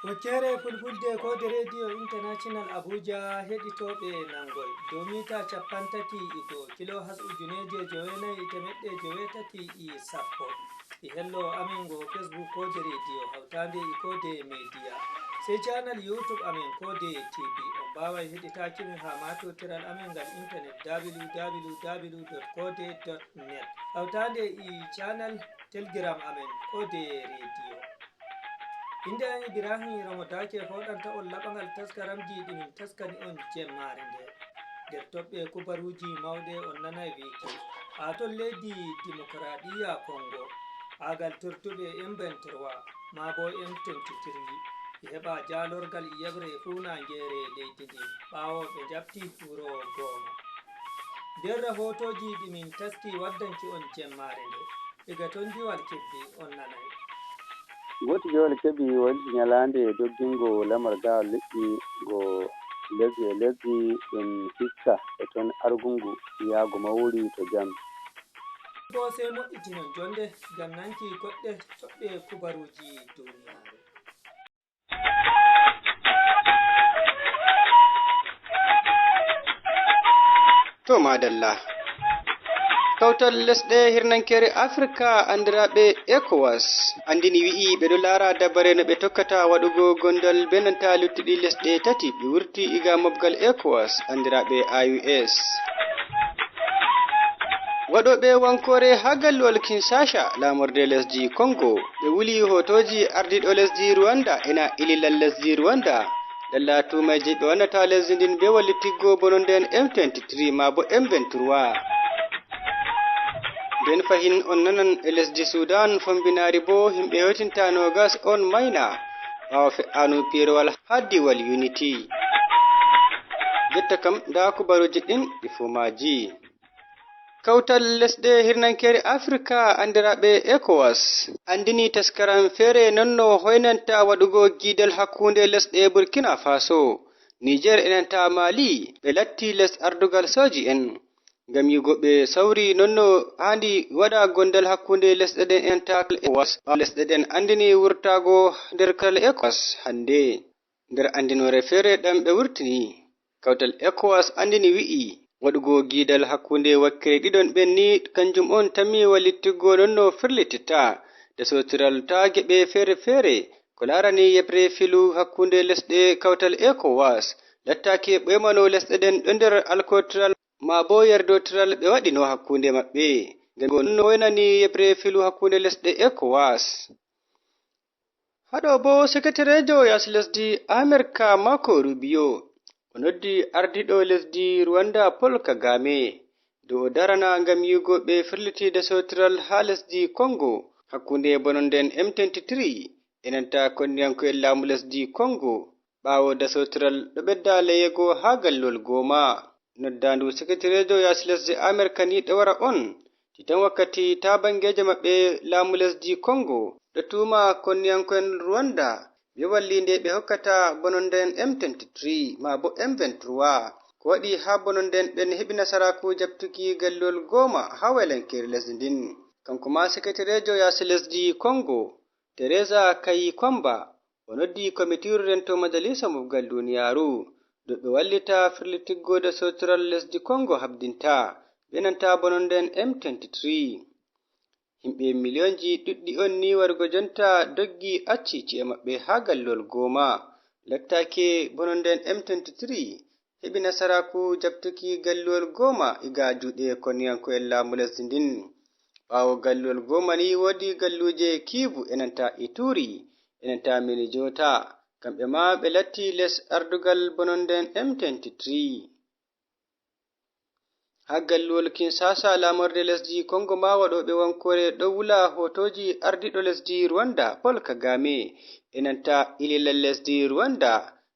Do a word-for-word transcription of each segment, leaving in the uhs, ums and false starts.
Wakkere fulfulde ko de Radio International Abuja heɗitooɓe nangol dow mita capanɗe tati e go'o kilohertz ujuneeje jowenayi e teemeɗɗe joweetati e sappo. E hello amen ngo Facebook ko de radio hawtaande e ko de media. Sey channel YouTube amen ko de T V. On mbaaway heɗitaaki men haa maatotiral amen ngal internet W W W dot kode dot net. Hawtaande e channel Telegram amen ko de radio. Innde am Ibrahim Romo Daake fooɗanta on laɓangal taskaramji ɗi min taskani on jemmaare nde. Nder toɓɓe kubaruuji mawɗe on nanay wiiki, haa ton leydi dimokuraɗiyya Kongo, haa gal tortuɓe M vingt-trois, maa bo M twenty-three, ɓe heɓa jaalorgal yeɓre fuunaaŋgeere leydi ndin, ɓaawo ɓe njaɓti wuro Goma. Nder rahootooji ɗi min taski waddanki on jemmaare nde, diga ton Diwal Kebbi on nanay. Gooto Diwal Kebbi waɗi ñalaande doggingo lamar gaawal liƴƴi ngo lesdi e lesdi ɗum hikka e ton Argungu yahgo mawri to jam. Ko sey moƴƴitinon jonde ngam nanki goɗɗe toɓɓe kubaruuji duniyaaru. To madalla. Kawtal lesɗe hirnankeere Afirka anndiraaɓe ECOWAS anndini wi'i ɓe ɗo laara dabare no ɓe tokkata waɗugo gondal bee nanta luttuɗi lesɗe tati ɓe wurti iga mobgal ECOWAS anndiraaɓe I O S. Waɗooɓe wankoore haa galluwal Kinshasa, laamorde lesdi Kongo, ɓe wuli hootooji ardiiɗo lesdi Rwanda ena ililal lesdi Rwanda. Lalla tuumayji ɓe wannata lesdi ndin bee wallitiggo bononde en M twenty-three maa bo M vingt-trois. Nden fahin on nanan e lesdi Sudan fombinaari boo himɓe hewtinta noogas on mayna ɓaawo fe'aanu piirowal haa diiwal Unity. Jotta kam ndaa kubaruuji ɗin e fomaaji. Kawtal lesɗe hirnankeere Afirka anndiraaɓe ECOWAS anndini taskaram feere non no hoynanta waɗugo giidal hakkunde lesɗe Burkina Faso, Niger e nanta Mali ɓe latti les ardugal sooji en. Ngam yi'ugo ɓe sawri non no haandi waɗa gondal hakkunde lesɗe ɗen e nanta ECOWAS, ɓaawo lesɗe ɗen anndini wurtaago nder kal ECOWAS hannde. Nder anndinoore feere ɗam ɓe wurtini, kawtal ECOWAS anndini wi'i waɗugo giidal hakkunde wakkere ɗiɗon ɓen ni kanjum on tammi wallittiggo non no firlititta desootiral ta geɓe feere feere ko laarani yeɓre filu hakkunde lesɗe kawtal ECOWAS lattaaki ɓoymano lesɗe ɗen ɗo nder alkootiral maa boo yerdootiral ɓe waɗino hakkunde maɓɓe. Ngam non no woynani yeɓre filu hakkunde lesɗe ECOWAS. Haa ɗo boo, seketereejo yaasi lesdi Amerka Marco Rubio, o noddi ardiiɗo lesdi Rwanda Paul Kagame, dow o darana ngam yi'ugo ɓe firliti desootiral haa lesdi Kongo, hakkunde bononde en M twenty-three e nanta konniyanko'en laamu lesdi Kongo, ɓaawo desootiral ɗo ɓedda leyego haa gallol Goma. Noddaandu seketereejo yaasi lesdi Amerka ni ɗo wara on, titan wakkati taabangeejo maɓɓe laamu lesdi Kongo ɗo tuuma konniyanko'en Rwanda bee walliinde ɓe hokkata bononde en M twenty-three maa bo M vingt-trois. Ko waɗi haa bononde en ɓen heɓi nasaraaku jaɓtuki gallol Goma haa waylankeere lesdi ndin. Kanko maa seketereejo yaasi lesdi Kongo, Teresa Kayikwamba, o noddi komitiiru rento Majalisa Mofgal Duniyaaru dow ɓe wallita firlitiggo desootiral lesdi Kongo habdinta bee nanta bononde en M twenty-three. Yimɓe miliyonji ɗuɗɗi on ni warugo jonta doggi acci ci'e maɓɓe haa gallol Goma. Lattaake bononde en M twenty-three heɓi nasaraaku jaɓtuki galluwol Goma iga juuɗe konniyanko'en laamu lesdi ndin. Ɓaawo galluwol Goma ni woodi galluuje Kivu e nanta Ituri e nanta Minijota. Kamɓe maa ɓe latti les ardugal bononde en M twenty-three. Haa galluwol Kinshasa, laamorde lesdi Kongo maa waɗooɓe wankoore ɗo wula hootooji ardiiɗo lesdi Rwanda, Paul Kagame, e nanta ililal lesdi Rwanda,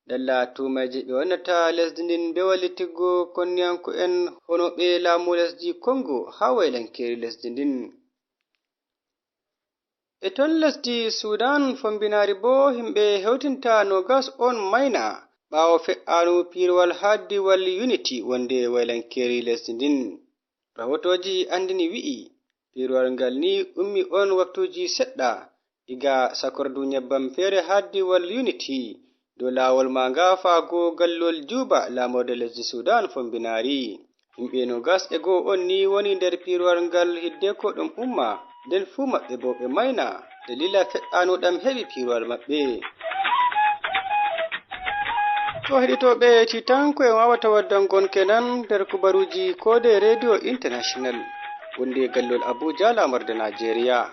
dalla tuumayje ɓe wannata lesdi ndin bee wallitiggo konniyanko'en honooɓe laamu lesdi Kongo haa waylankeeri lesdi ndin. E ton lesdi Sudan fombinaari boo, himɓe hewtinta noogas on mayna ɓaawo fe'aanu piirowal haa diiwal Unity wonde waylankeeri lesdi ndin. Rahootooji anndini wi'i, piirowal ngal ni ummi on waktuuji seɗɗa Iga sakordu nyebbam feere haa diiwal Unity dow laawol maaga faago gallol Juba laamorde lesdi Sudan fombinaari. Yimɓe noogas e go'o on ni woni nder piirowal ngal hiddeko ɗum umma, nden fuu maɓɓe boo ɓe mayna daliila fe'aano ɗam heɓi piirowal maɓɓe. To heɗitooɓe, tiitanko en waawata waddangon kenan nder kubaruuji koode Radio International wonde gallol Abuja laamorde Najeriya.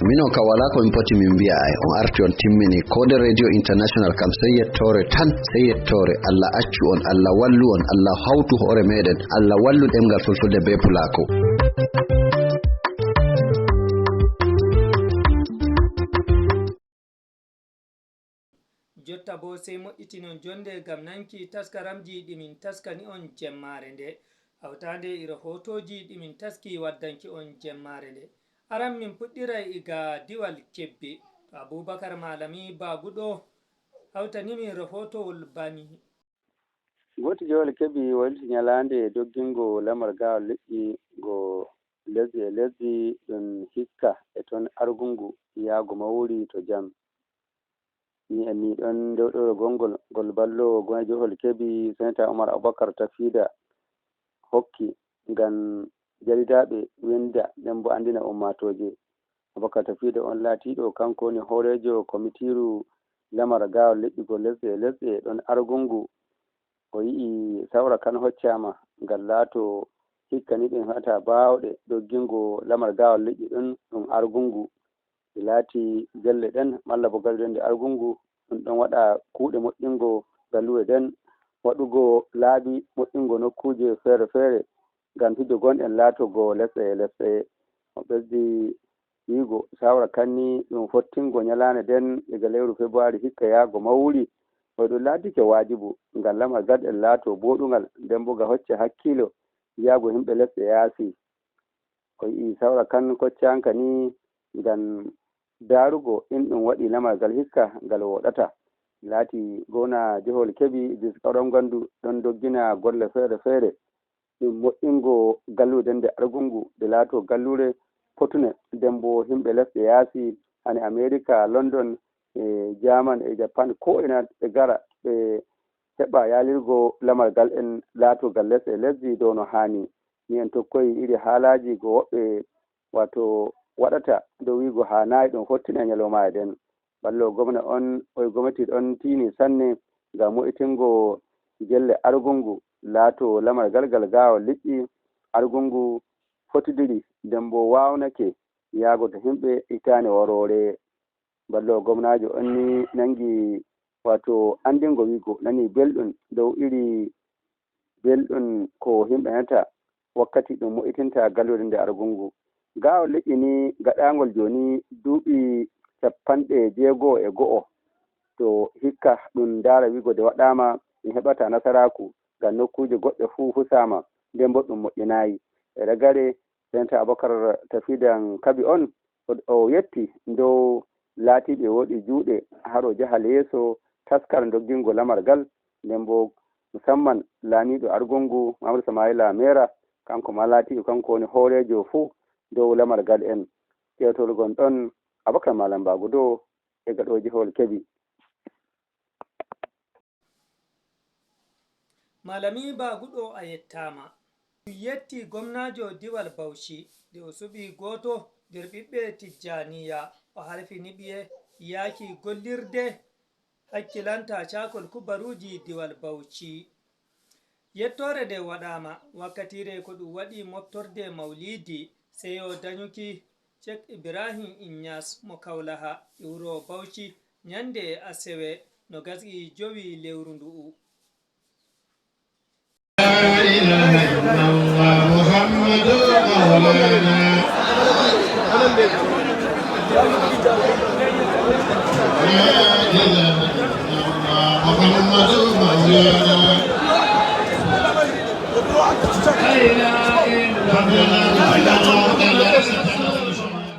Minon ka wala ko min poti min mbiya ay on arti on timmini kode radio international kam sey yettore tan sey yettore. Allah accu on, Allah wallu on, Allah hawtu hoore meɗen, Allah wallu ɗemgal fulfulde be pulako. Jotta boo sey moƴƴitinon jonnde ngam nanki taskaramji ɗi min taskani on jemmaare nde, hawtaande e rahootooji ɗi min taski waddanki on jemmaare nde. Aran min puɗɗiray iga diwal Kebbi, to Abuubakar Maalami Baaguɗo hawtani min rahootowol bani. Gooto jowal keɓi wayliti ñalaande doggingo lamar gaawal leƴƴi ngo lesdi e lesdi, ɗum hikka e toon Argungu yahgo Mawri to jam. Ni en ni ɗoon ndewɗoro gonngol ngol balloowo gona jowal keɓi Senata Umar Abubakar Tafida hokki ngam jaridaaɓe wennda nden mbo anndina ummaatooje. Abubakar Tafida on laatiiɗo kanko woni hooreejo komitiiru lamar gaawal leƴƴugol lesɗe e lesɗe ɗoon Argungu. O yi'i sawra kan hoccaama ngal laatoo hikka ni ɗum heɓata baawɗe doggingo lamar gaawal leƴƴi ɗum ɗum Argungu. Ɗi laatii gelle ɗen malla bo galle ɗen nde Argungu ɗum ɗon waɗa kuuɗe moƴƴingo galluure nden, waɗugo laabi, moƴƴingo nokkuuje feere-feere ngam fijo gonɗen laatogo lesɗe e lesɗe. O ɓesdi wiigo sawra kan ni ɗum fottingo ñalaande nden diga lewru febuwari hikka yaago mawri, koy ɗum laatike waajibu ngam lamar gal ɗen laato booɗungal nden bo ga hocca hakkiilo yaago yimɓe lesɗe yaasi. O yi'i sawra kan koccanka ni ngam daarugo in ɗum waɗi lamar gal hikka ngal wooɗata. Laati gowna jehol keɓi Idris Kawram Gandu ɗon doggina golle feere-feere ɗum moƴƴingo galluure nden nde Argungu nde laato galluure potune nden bo yimɓe lesɗe yaasi hane Amerika, London, e Jaman e Japan ko ina ɓe gara ɓe heɓa yaalirgo lamar gal en laato gal lesɗe e lesdi dow no haani. Ni en tokkoyi iri haalaaji go woɓɓe wato waɗata dow wiigo haanaayi ɗum fottina e ñalawmaaje ɗen. Ballo gomna on oy gomnati ɗon tiini sanne ngam mo'itingo gelle Argungu laato lamar gal gal gaawal liƴƴi Argungu fotidiri nden bo waawnake yaago to himɓe hitaande waroore. Ballo gomnaajo on ni nangi wato anndingo wiigo nani belɗum dow iri belɗum ko yimɓe nanata wakkati ɗum mo'itinta galluure nde Argungu. Gaawal leƴƴi ni gaɗaangol jooni duuɓi cappanɗe jeego'o e go'o to hikka ɗum ndaara wiigo nde waɗaama ɗum heɓata nasaraaku ngam nokkuuje goɗɗe fuu husaama nden bo ɗum moƴƴinaayi. E ragare Senator Abubakar Tafidan Kabi on o yetti dow laatiiɓe woɗi juuɗe haro jahal yeeso taskar doggingo lamar gal nden bo musamman laamiiɗo Argungu Mamadou Samaila Mera kanko ma laatiiɗo kanko woni hooreejo fuu dow lamar gal en. Kewtol gon ɗon Abubakar Malam Bagudo e gaɗooji hool keɓi. Malami Baguɗo a yettaama. Ɗum yetti gomnaajo diwal Bauchi nde o suɓi gooto nder ɓiɓɓe Tijjaaniya o halfini ɓiye yaaki gollirde hakkilanta caakol kubaruuji diwal Bauchi. Yettoore nde waɗaama wakkatiire ko ɗum waɗi moftorde mawliidi seyo danyuki Sheikh Ibrahim Inyas mo Kawlaha e wuro Bauchi ñande asewe no gasgi jowi lewru ndu'u.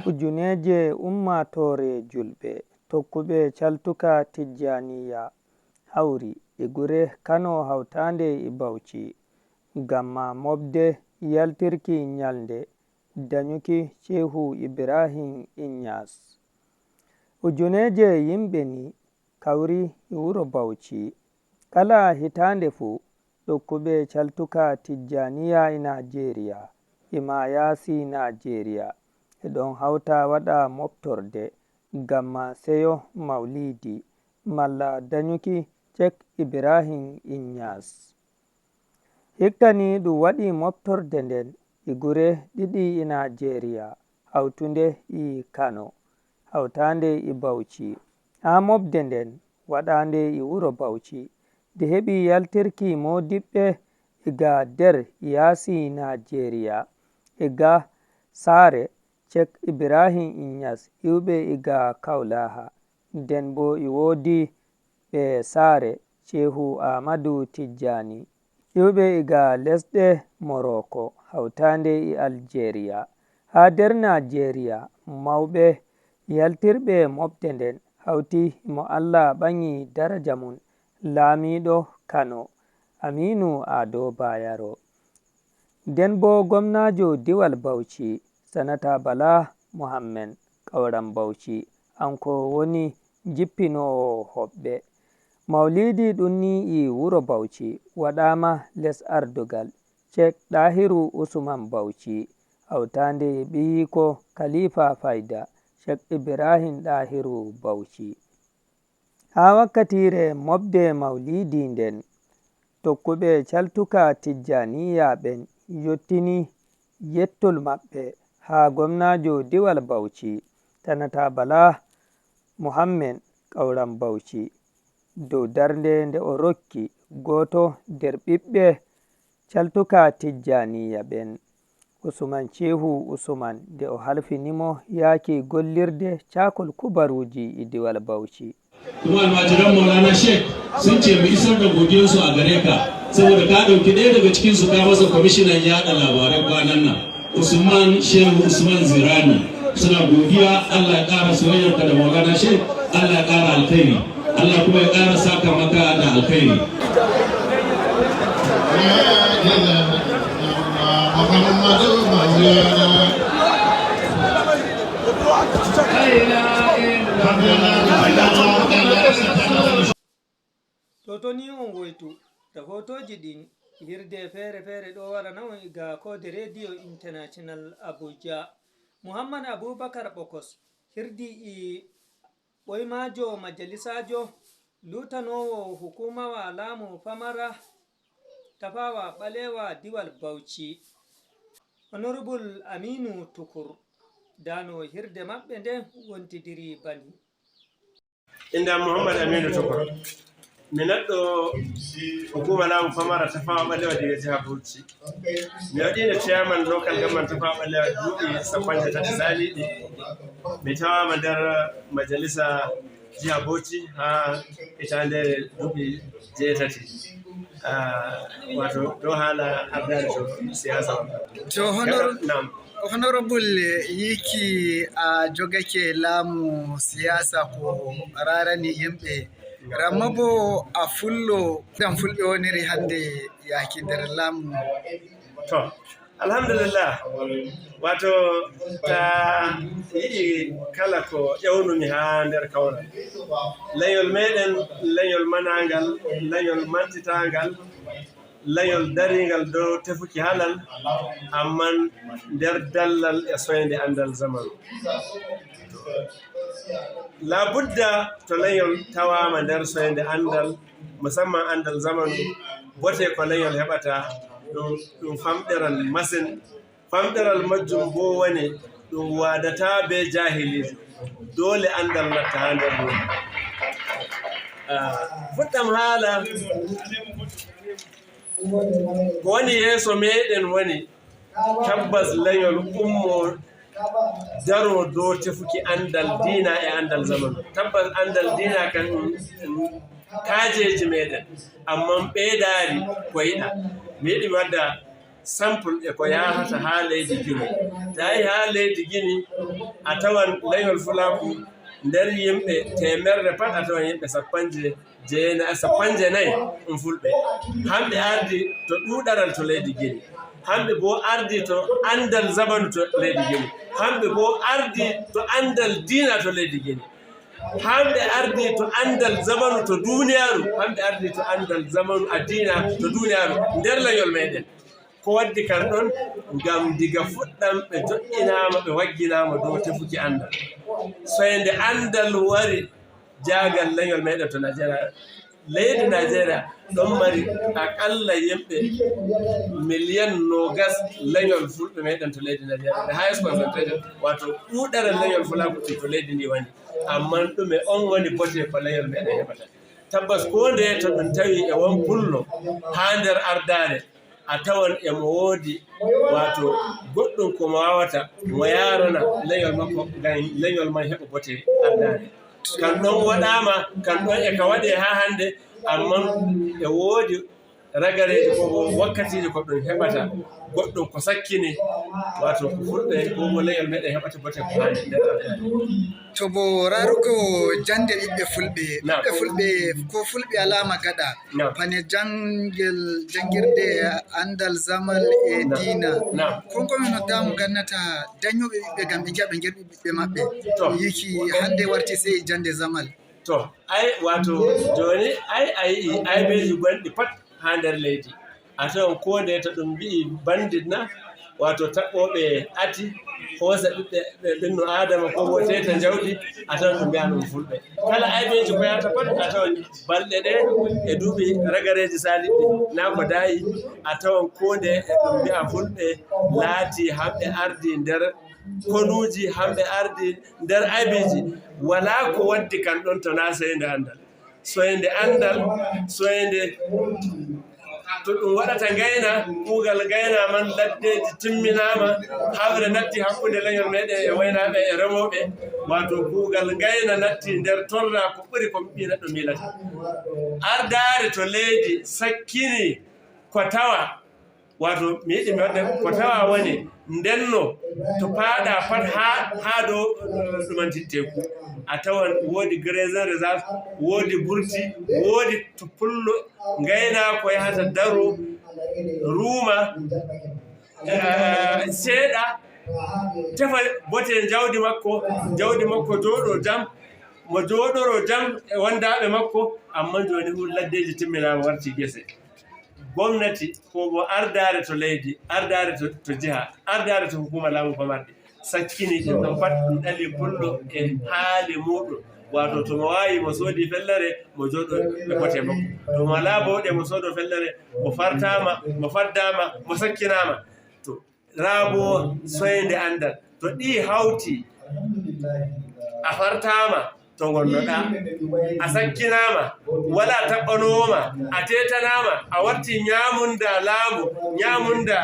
Ujuneeje ummaatoore julɓe tokkuɓe caltuka Tijjaaniya hawri e gure Kano hawtaande e Bauchi. ngam maa moɓde yaltirki ñalnde danyuki Ceehu Ibraahiim Inyaas. Ujuneeje yimɓe ni kawri e wuro Bauchi. Kala hitaande fuu, ɗokkuɓe caltuka Tijjaaniya e Naajeeriya e maa yaasi Naajeeriya e ɗon hawta waɗa moɓtorde ngam maa seyo mawliidi malla danyuki Ceek Ibraahiim Inyaas. Hikka ni ɗum waɗi moɓtorde nden e gure ɗiɗi e Naajeeriya, hawtunde e Kano, hawtaande e Bauchi. Haa moɓde nden waɗaande e wuro Bauchi, nde heɓi yaltirki moodiɓɓe e ga nder yaasi Naajeeriya, e ga saare Ceek Ibraahiim Inyaas iwɓe e ga Kawlaha. Nden boo e woodi ɓe saare Ceehu Ahmadu Tijjaani, iwɓe e ga lesɗe Moroko, hawtaande e Aljeeriya. Haa nder Naajeeriya, mawɓe yaltirɓe moɓde nden hawti mo Allah ɓaŋi daraja mum, laamiiɗo Kano, Amiinu Ado Bayero. Nden boo gomnaajo diwal Bauchi, Sanata Bala Muhammed, Kauran Bauchi, hanko woni jippinoowo hoɓɓe. Mawliidi ɗum ni e wuro Bauchi waɗaama les ardogal Ceek Ɗahiru Usman Bauchi, hawtaande e ɓiyiiko Kalifa Fayda, Ceek Ibraahiim Ɗahiru Bauchi. Haa wakkatiire moɓde mawliidi nden, tokkuɓe caltuka Tijjaaniya ɓen yottini yettol maɓɓe haa gomnaajo diwal Bauchi, Sanata Bala Muhammed, Kauran Bauchi, dow darnde nde o rokki gooto nder ɓiɓɓe caltuka Tijjaaniya ɓen, Usman Ceehu Usman, nde o halfini mo yaaki gollirde caakol kubaruuji e diwal Bauchi. Kuma almajiran Maulana Sheikh sun ce mu isar da godiyarsu a gare ka, saboda ka ɗauki ɗaya daga cikinsu ka masa kwamishinan yaɗa labarai kwanan nan, Usman Shehu Usman Zirani. Suna godiya, Allah ya ƙara soyayyarka da Maulana Sheikh, Allah ya ƙara alkhairi, Allah kuma ya ƙara saka maka da alkhairi. To, to ni on woytu, rahootooji ɗin hirde feere feere ɗo warana on iga koode Reediyo International Abuja. Muhammad Abubakar Ɓokos hirdi e ɓoymaajo majalisaajo luutanoowo hukumawa laamu famara Tafawa Ɓalewa diwal Bauchi, Honorable Aminu Tukur, dano hirde maɓɓe nden wontidiri bani. Innde am Muhammad Aminu Tukur. Mi neɗɗo hukuma laamu famara Tafawa Ɓalewa diga jiha Bauchi. Mi waɗiino chairman local government Tafawa Ɓalewa duuɓi sappanɗe tati saaliiɗi. Mi tawaama nder majalisa jiha Bauchi haa hitaande duuɓi jeetati. Ah, wato, ɗo haala ardaade to siyasa on. To honor-, Naam. Honorable, yiiki a jogake laamu siyasa ko raarani yimɓe. Ramma bo a fullo, ɗam fulɓe woniri hannde yaaki nder laamu. To, alhamdulillah. Wato, ta yi'i kala ko ƴewnumi haa nder kawral. Leñol meɗen, leñol manangal, leñol mantitaangal, leñol daringal dow tefuki halal, amman nder dallal e soynde andal zamanu. Labudda to leñol tawaama nder soynde andal, musamman andal zamanu, bote ko leñol heɓata, ɗum, ɗum famɗeran masin. Famɗeral majjum boo woni ɗum waadataa bee jaahiliijo. Doole anndal natta haa nder mum. Ah, fuɗɗam haala, ko woni yeeso meeɗen woni tabbas leñol ummo daro dow tefuki anndal diina e anndal zamanu. Tabbas anndal diina kan, mm, kaajeeji meeɗen, ammaa ɓeydaari ko yiɗa. Mi yiɗi mi wadda sample e ko yahata haa leydi Gine. To a yahi haa leydi Gine, a tawan leñol Fulaaku nder yimɓe teemerre pat, a tawan yimɓe sappanɗe Jeena-, sappanɗe nayi ɗum fulɓe. Hamɓe ardi to ɗuɗaral to leydi Gine. Hamɓe boo ardi to anndal zamanu to leydi Gine. Hamɓe boo ardi to anndal diina to leydi Gine. Hamɓe ardi to anndal zamanu to duniyaaru. Hamɓe ardi to anndal zamanu a diina to duniyaaru nder leñol meɗen. Ko waddi kan ɗon? Ngam diga fuɗɗam ɓe joɗɗinaama, ɓe wagginaama dow tefuki anndal. Soyde anndal wari jaagal leñol meɗen to Najeriya. Leydi Najeriya ɗon mari aƙalla yimɓe miliyan noogas leñol fulɓe meɗen to leydi Najeriya. The highest concentration, wato ɗuɗaral leñol fulaaku to leydi ndi woni. Ammaa ɗume on woni bote ko leñol meɗen heɓata? Tabbas, koo ndeye to ɗum tawi e won pullo haa nder ardaare, a tawan e mo woodi, wato, goɗɗum ko mo waawata mo yaarana leñol makko, ngam leñol man heɓa bote ardaare. Kan ɗon waɗaama, kan ɗon e ka waɗe haa hannde, ammaa e woodi ragareeji ko wakkatiiji ko ɗum heɓata goɗɗum ko sakkini, wato, ko fulɓe ko mo leñol meɗen heɓata bote ko haani nder ardaare. To bo raarugo jannde ɓiɓɓe fulɓe, Naam. Ɓiɓɓe fulɓe ko fulɓe alaama gaɗa, Naam. Pane janngel, janngirde anndal zamal e Naam. Diina. Naam. Kon ko min noddaamu gannata dañooɓe ɓiɓɓe ngam ɓe ngi'a ɓe ngerɓi ɓiɓɓe maɓɓe. To. Yiki hannde warti sey jannde zamal. To, ay, wato, jooni, ay, a yi'i aybeeji gonɗi pat haa nder leydi. A tawan koo ndeye to ɗum mbi'i bandit na, wato taɓɓooɓe ati, hoosa ɓiɓɓe, ɓe ɓinno Aadama, koo bo teeta njawdi, a tawan ɗum mbi'a ɗum fulɓe. Kala aybeeji ko yahata pat, a tawan balɗe ɗe e duuɓi ragareeji saaliɗi, naa ko daayi, a tawan koo ndeye e ɗum mbi'a fulɓe laati hamɓe ardi nder konuuji, hamɓe ardi nder aybeeji. Walaa ko waddi kan ɗon to naa sey nde anndal. Soyde anndal, soyde to ɗum waɗata ngayna, kuugal ngayna man laddeeji timminaama, haɓre natti hakkunde leñol meɗen e waynaaɓe e remooɓe, wato kuugal ngayna natti nder torra ko ɓuri ko ɓii neɗɗo miilata. Ardaare to leydi sakkini ko tawa Wato, mi yiɗi mi waɗa ko tawa woni ndenno to paaɗa pat haa, haa dow, eh, ɗumantinteeku. A tawan woodi grazing reserve, woodi burti, woodi to pullo ngaynaako yahata daro, ruuma, eh, seeɗa, tefa bote njawdi makko, njawdi makko jooɗo jam, mo jooɗoro jam e wondaaɓe makko, ammaa jooni hu-, laddeeji timminaama warti gese. Gomnati ko bo ardaare to leydi, ardaare to, to jiha, ardaare to hukuma laamu pamarɗi. Sakkini ɗum ɗon pat, ɗum ɗali pullo e haali muuɗum. Wato to mo waawi, mo soodi fellere, mo jooɗo e bote makko. To mo walaa bawɗe, mo soodo fellere, mo fartaama, mo faddaama, mo sakkinaama. To Raabo soynde anndal. To ɗi hawti, a fartaama to ngonnoɗaa, a sakkinaama, walaa taɓɓanoowo ma, a teetanaama, a warti ñaamunda laamu, ñaamunda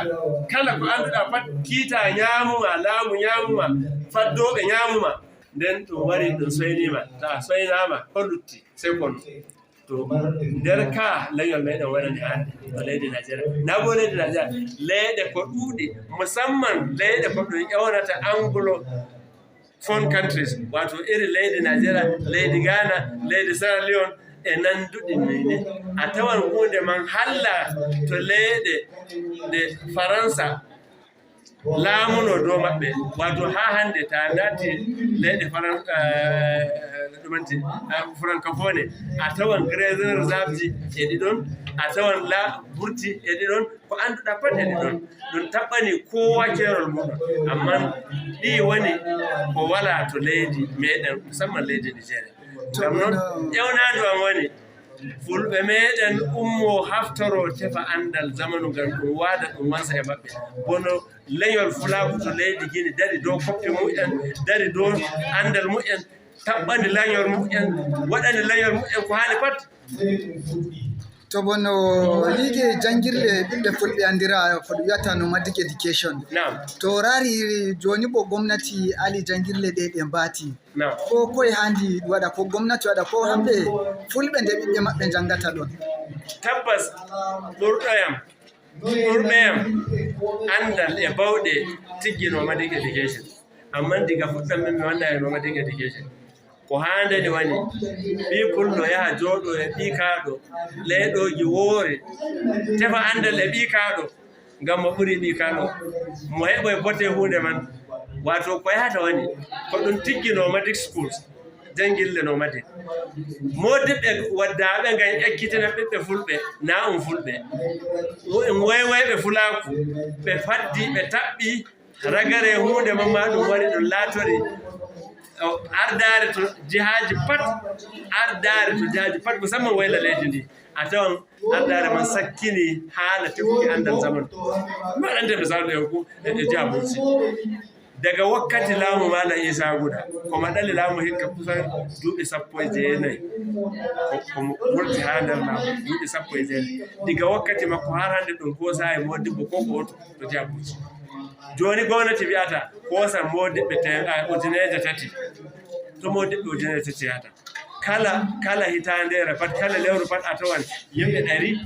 kala ko annduɗaa pat, kiita ñaamuma, laamu ñaamuma, faddooɓe ñaamuma. Nden ɗum wari ɗum soyniima, to a soynaama, ko lutti? Sey kono. To nder ka leñol meɗen wonani hannde to leydi Najeriya. Na bo leydi Najeriya, leyɗe ko ɗuuɗi, musamman leyɗe ko ɗum ewnata Anglophone countries, wato iri leydi Najeriya, leydi Ghana, leydi Sierra Leone e nanduɗi ni. A tawan huunde man halla to leyɗe ɗe Faransa laamuno dow maɓɓe. Wato haa hannde, ta naati leyɗe Faran-, eh, ɗumanti, eh, francophone, a tawan grazing reserveji e ɗi ɗon, a tawan la burti e ɗi ɗon, ko annduɗaa pat e ɗi ɗon. Ɗum taɓɓani kowa keerol muɗum. Ammaa ɗi woni ko walaa to leydi meɗen, musamman leydi Nigeria. Ngam non, ƴewnaandu am woni, Fulɓe meɗen ummo haftoro tefa anndal zamanu ngam ɗum waada ɗum wansa e maɓɓe. Bono leñol Fulaaku to leydi Gini dari dow koppi mu'en, dari dow anndal mu'en, taɓɓani leñol mu'en, waɗani leñol mu'en ko haani pat. To bono yiide janngirle ɓiɓɓe Fulɓe anndira ko ɗum wiyata nomadic education. Naam. To raari jooni bo gomnati ali janngirle ɗe ɗe mbaati. Naam. Ko koye haandi waɗa, ko gomnati waɗa, ko hamɓe fulɓe nde ɓiɓɓe maɓɓe njanngata ɗon? Tabbas, ɓurɗo yam, ɓurɓe yam anndal e bawɗe tiggi nomadic education. Ammaa diga fuɗɗam min mi wonda e nomadic education. Ko haandani wani, ɓii pullo yaha jooɗoo e ɓii kaaɗo, leeɗooji woore, tefa anndal e ɓii kaaɗo, ngam mo ɓuri ɓii kaaɗo, mo heɓoy bote huunde man. Waato ko yahata wani, ko ɗum tigginoo Madik Schools, janngille no Madik. Moodibɓe waddaaɓe ngam ekkitina ɓiɓɓe fulɓe, naa um fulɓe. Woy-, woywayɓe fulaaku, ɓe faddi, ɓe taɓɓi, ragare huunde man maa ɗum wari ɗum laatori, o, ardaare to jihaaji pat, ardaare to jihaaji pat, musamman wayla leydi ndi. A tawan ardaare man sakkini haala tefuki anndal zamanu. Mi waɗante misaalu ɗen ko e, e jiha Bauchi. Daga wakkati laamu Malam Isa Guda, ko mo ɗali laamu hikka kusan duuɓi sappo e jeenayi. Ko, ko mo wurti haa nder laamu duuɓi sappo e jeenayi. Diga wakkati makko har hannde ɗum hoosaay moodibbo ko gooto to jiha Bauchi. Jooni gomnati wi'ata hoosan moodibɓe te-, a, ujineeje tati. To moodibɓe ujineeje tati yahata? Kala, kala hitaandeere pat, kala lewru pat, a tawan yimɓe ɗari,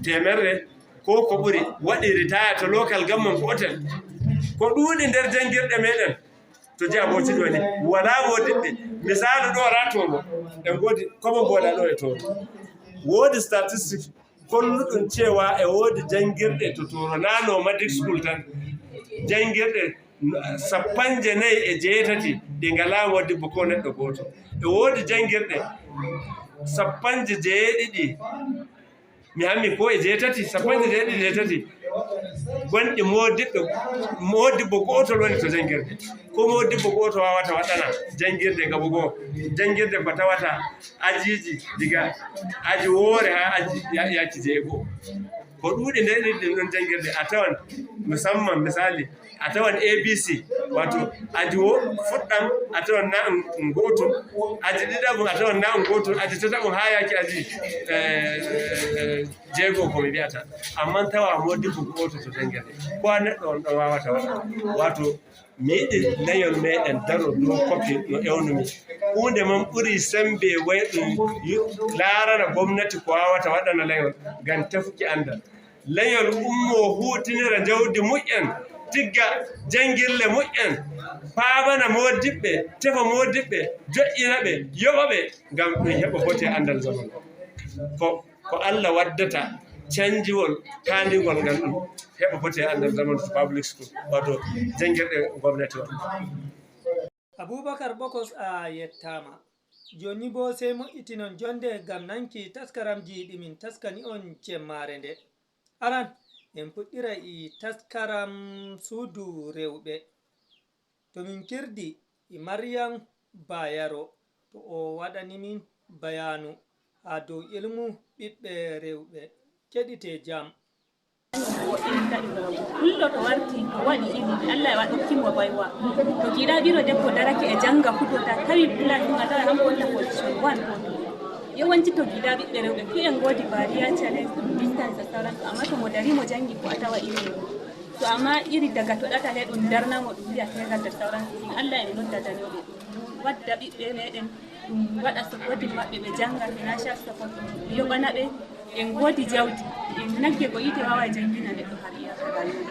teemerre, ko ko ɓuri, waɗi ritaya to local government gootel. Ko ɗuuɗi nder janngirɗe meɗen to jiha Bauchi jooni, walaa moodibɓe. Misaalu ɗo raa Tooro, en ngoodi komo mboɗa ɗo e Tooro. Woodi statistics kolluɗum cewa e woodi janngirɗe to Tooro, naa no Madik School tan. Janngirɗe sappanɗe nayi e jeetati ɗe ngalaa moodibbo ko neɗɗo gooto. E woodi janngirɗe sappanɗe jeeɗiɗi, mi hammi ko e jeetati, sappanɗe jeeɗiɗi e jeetati, gonɗi moodibɓe, moodibbo gootol woni to janngirde. Ko moodibbo gooto waawata waɗana janngirde gabo goo. Janngirde ko tawata ajiiji diga aji woore haa aji ya-, yaaji jeego. Ko ɗuuɗi nder ɗin ɗon janngirde, a tawan musamman misali, a tawan A B C, wato aji wo fuɗɗam, a tawan na ɗum gootum, aji ɗiɗaɓum, a tawan na ɗum gootum, aji tataɓum haa yaaki aji, eh, eh, jeego ko mi wi'ata. Amman tawa moodibbo gooto to janngirde. Ko a neɗɗo on ɗo waawata waɗa. Wato mi yiɗi leñol meɗen daro dow koppi no ewnumi. Huunde man ɓuri sembe way ɗum yu-, laarana gomnati ko waawata waɗana leñol ngam tefuki anndal. Leñol ummoo huutinira jawdi muƴƴen, tigga janngille muƴƴen, paamana moodibɓe, tefa moodibɓe, joƴƴina ɓe, yoɓa ɓe, ngam ɗum heɓa bote anndal zamanu. Ko, ko Allah waddata canjiwol kaaningol ngal ɗum heɓa bote anndal zamanu to public school, wato janngirɗe gomnati on. Abubakar Bokos, a yettaama. Jooni boo, sey mo'itinon jonde ngam nanki taskaramji ɗi min taskani on jemmaare nde. Aran, en puɗɗiray e taskaram suudu rewɓe. To min kirdi e Maryam Bayero, to o waɗani min bayaanu haa dow ilmu ɓiɓɓe rewɓe. Keɗite jam. Kulɗo to warti, o waɗi ilimi, Allah e waɗi hokki mo baywa. To giɗa ɓiro debbo darake e janga fu, to ta tawi pulani ɗum, a tawa hanko wonta position one ko to. Yawanci to giɗa ɓiɓɓe rewɓe fu en ngoodi barrier, challenge, ɗum distance e sauransu, amma to mo dari mo jangi fu a tawa ilimi. To amma iri daga to ɗatal he ɗum darna mo ɗum wiya tegal da sauransu, ɗum Allah en nodda dañoɓe. Ɗum wadda ɓiɓɓe meɗen, ɗum waɗa supporting maɓɓe, ɓe janga financial support, ɗum yoɓana ɓe, en ngoodi jawdi, en nagge ko yiite wawa jangina neɗɗo har iyaka rayuwa.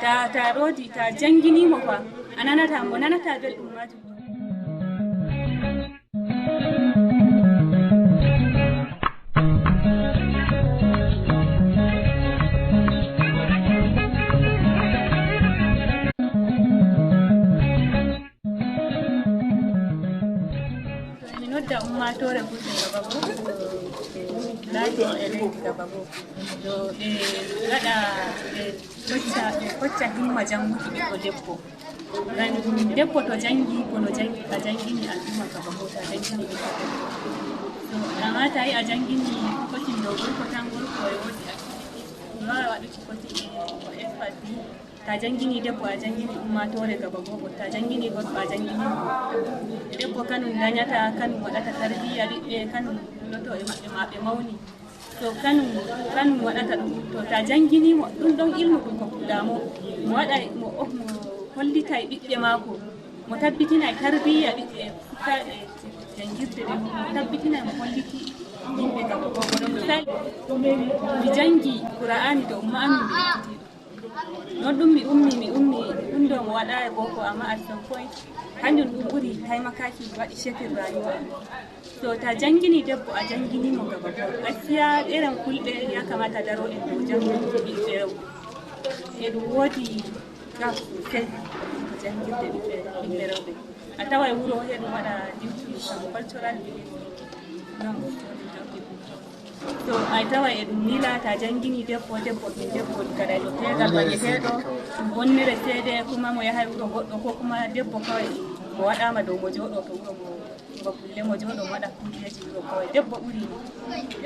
Ta, ta roodi, ta jangini mo fa, a nanata, mo nanata belɗum majum. Mi nodda ummaatoore Fulɓe gaba goo, laati e leydi gaba goo. Yo ɓe ngaɗa, ɓe kocca, ɓe kocca himma jannguki ɓiɗɗo debbo. Ngam debbo to janngi, kono janngi, a janngini al'umma gaba goo, to a janngini ɓiɗɗo debbo. To, amma tawi a janngini kotin dow gorko tan, gorko e woodi activité, mi waawaa waɗuki kotin e ko expert bi. Ta janngini debbo, a janngini ummaatoore gaba goo. Ta janngini gorko, a janngini mo. Debbo kanum dañata, kanum waɗata tarbiyya ɓiɓɓe, kanum huloto e maɓɓe maa ɓe mawni. To kanum, kanum waɗata ɗum. To ta janngini mo, ɗum ɗon ilmu ɗum kokkuɗaa mo. Mo waɗa, mo, mo hollitay ɓiɓɓe maako. Mo tabbitinay tarbiyya ɓiɓɓe, sukkaaɓe janngirde ɓe. Mo tabbitinay mo holliti yimɓe gaba goo. Kono misali, mi janngi Qur'aani to umma amin mi ekkitii ɗum. Non ɗum mi ummi, mi ummi ɗum ɗo mo waɗa e boko, amma at some point, hanjum ɗum ɓuri taimakaaki, waɗi shekin rayuwa. So ta jangini debbo, a jangini mo gaba ko. Gaskiya irin kulɗe ya kamata daro en ɗo jangini ɓiɓɓe rewɓe. E ɗum woodi gap sosai jangirde ɓiɓɓe, ɓiɓɓe rewɓe. A tawai wuro e ɗum waɗa due to some cultural belief. Non. So a tawai e ɗum nila ta jangini debbo, debbo ɗum debbo gaɗa no tegal bañeteeɗo, ɗum bonnere seede, kuma mo yahai wuro goɗɗo, ko kuma debbo kawai mo waɗama dow mo jooɗo to wuro mo, mo kulle mo jooɗo mo waɗa kuujeji wuro kawai. Debbo ɓuri mo.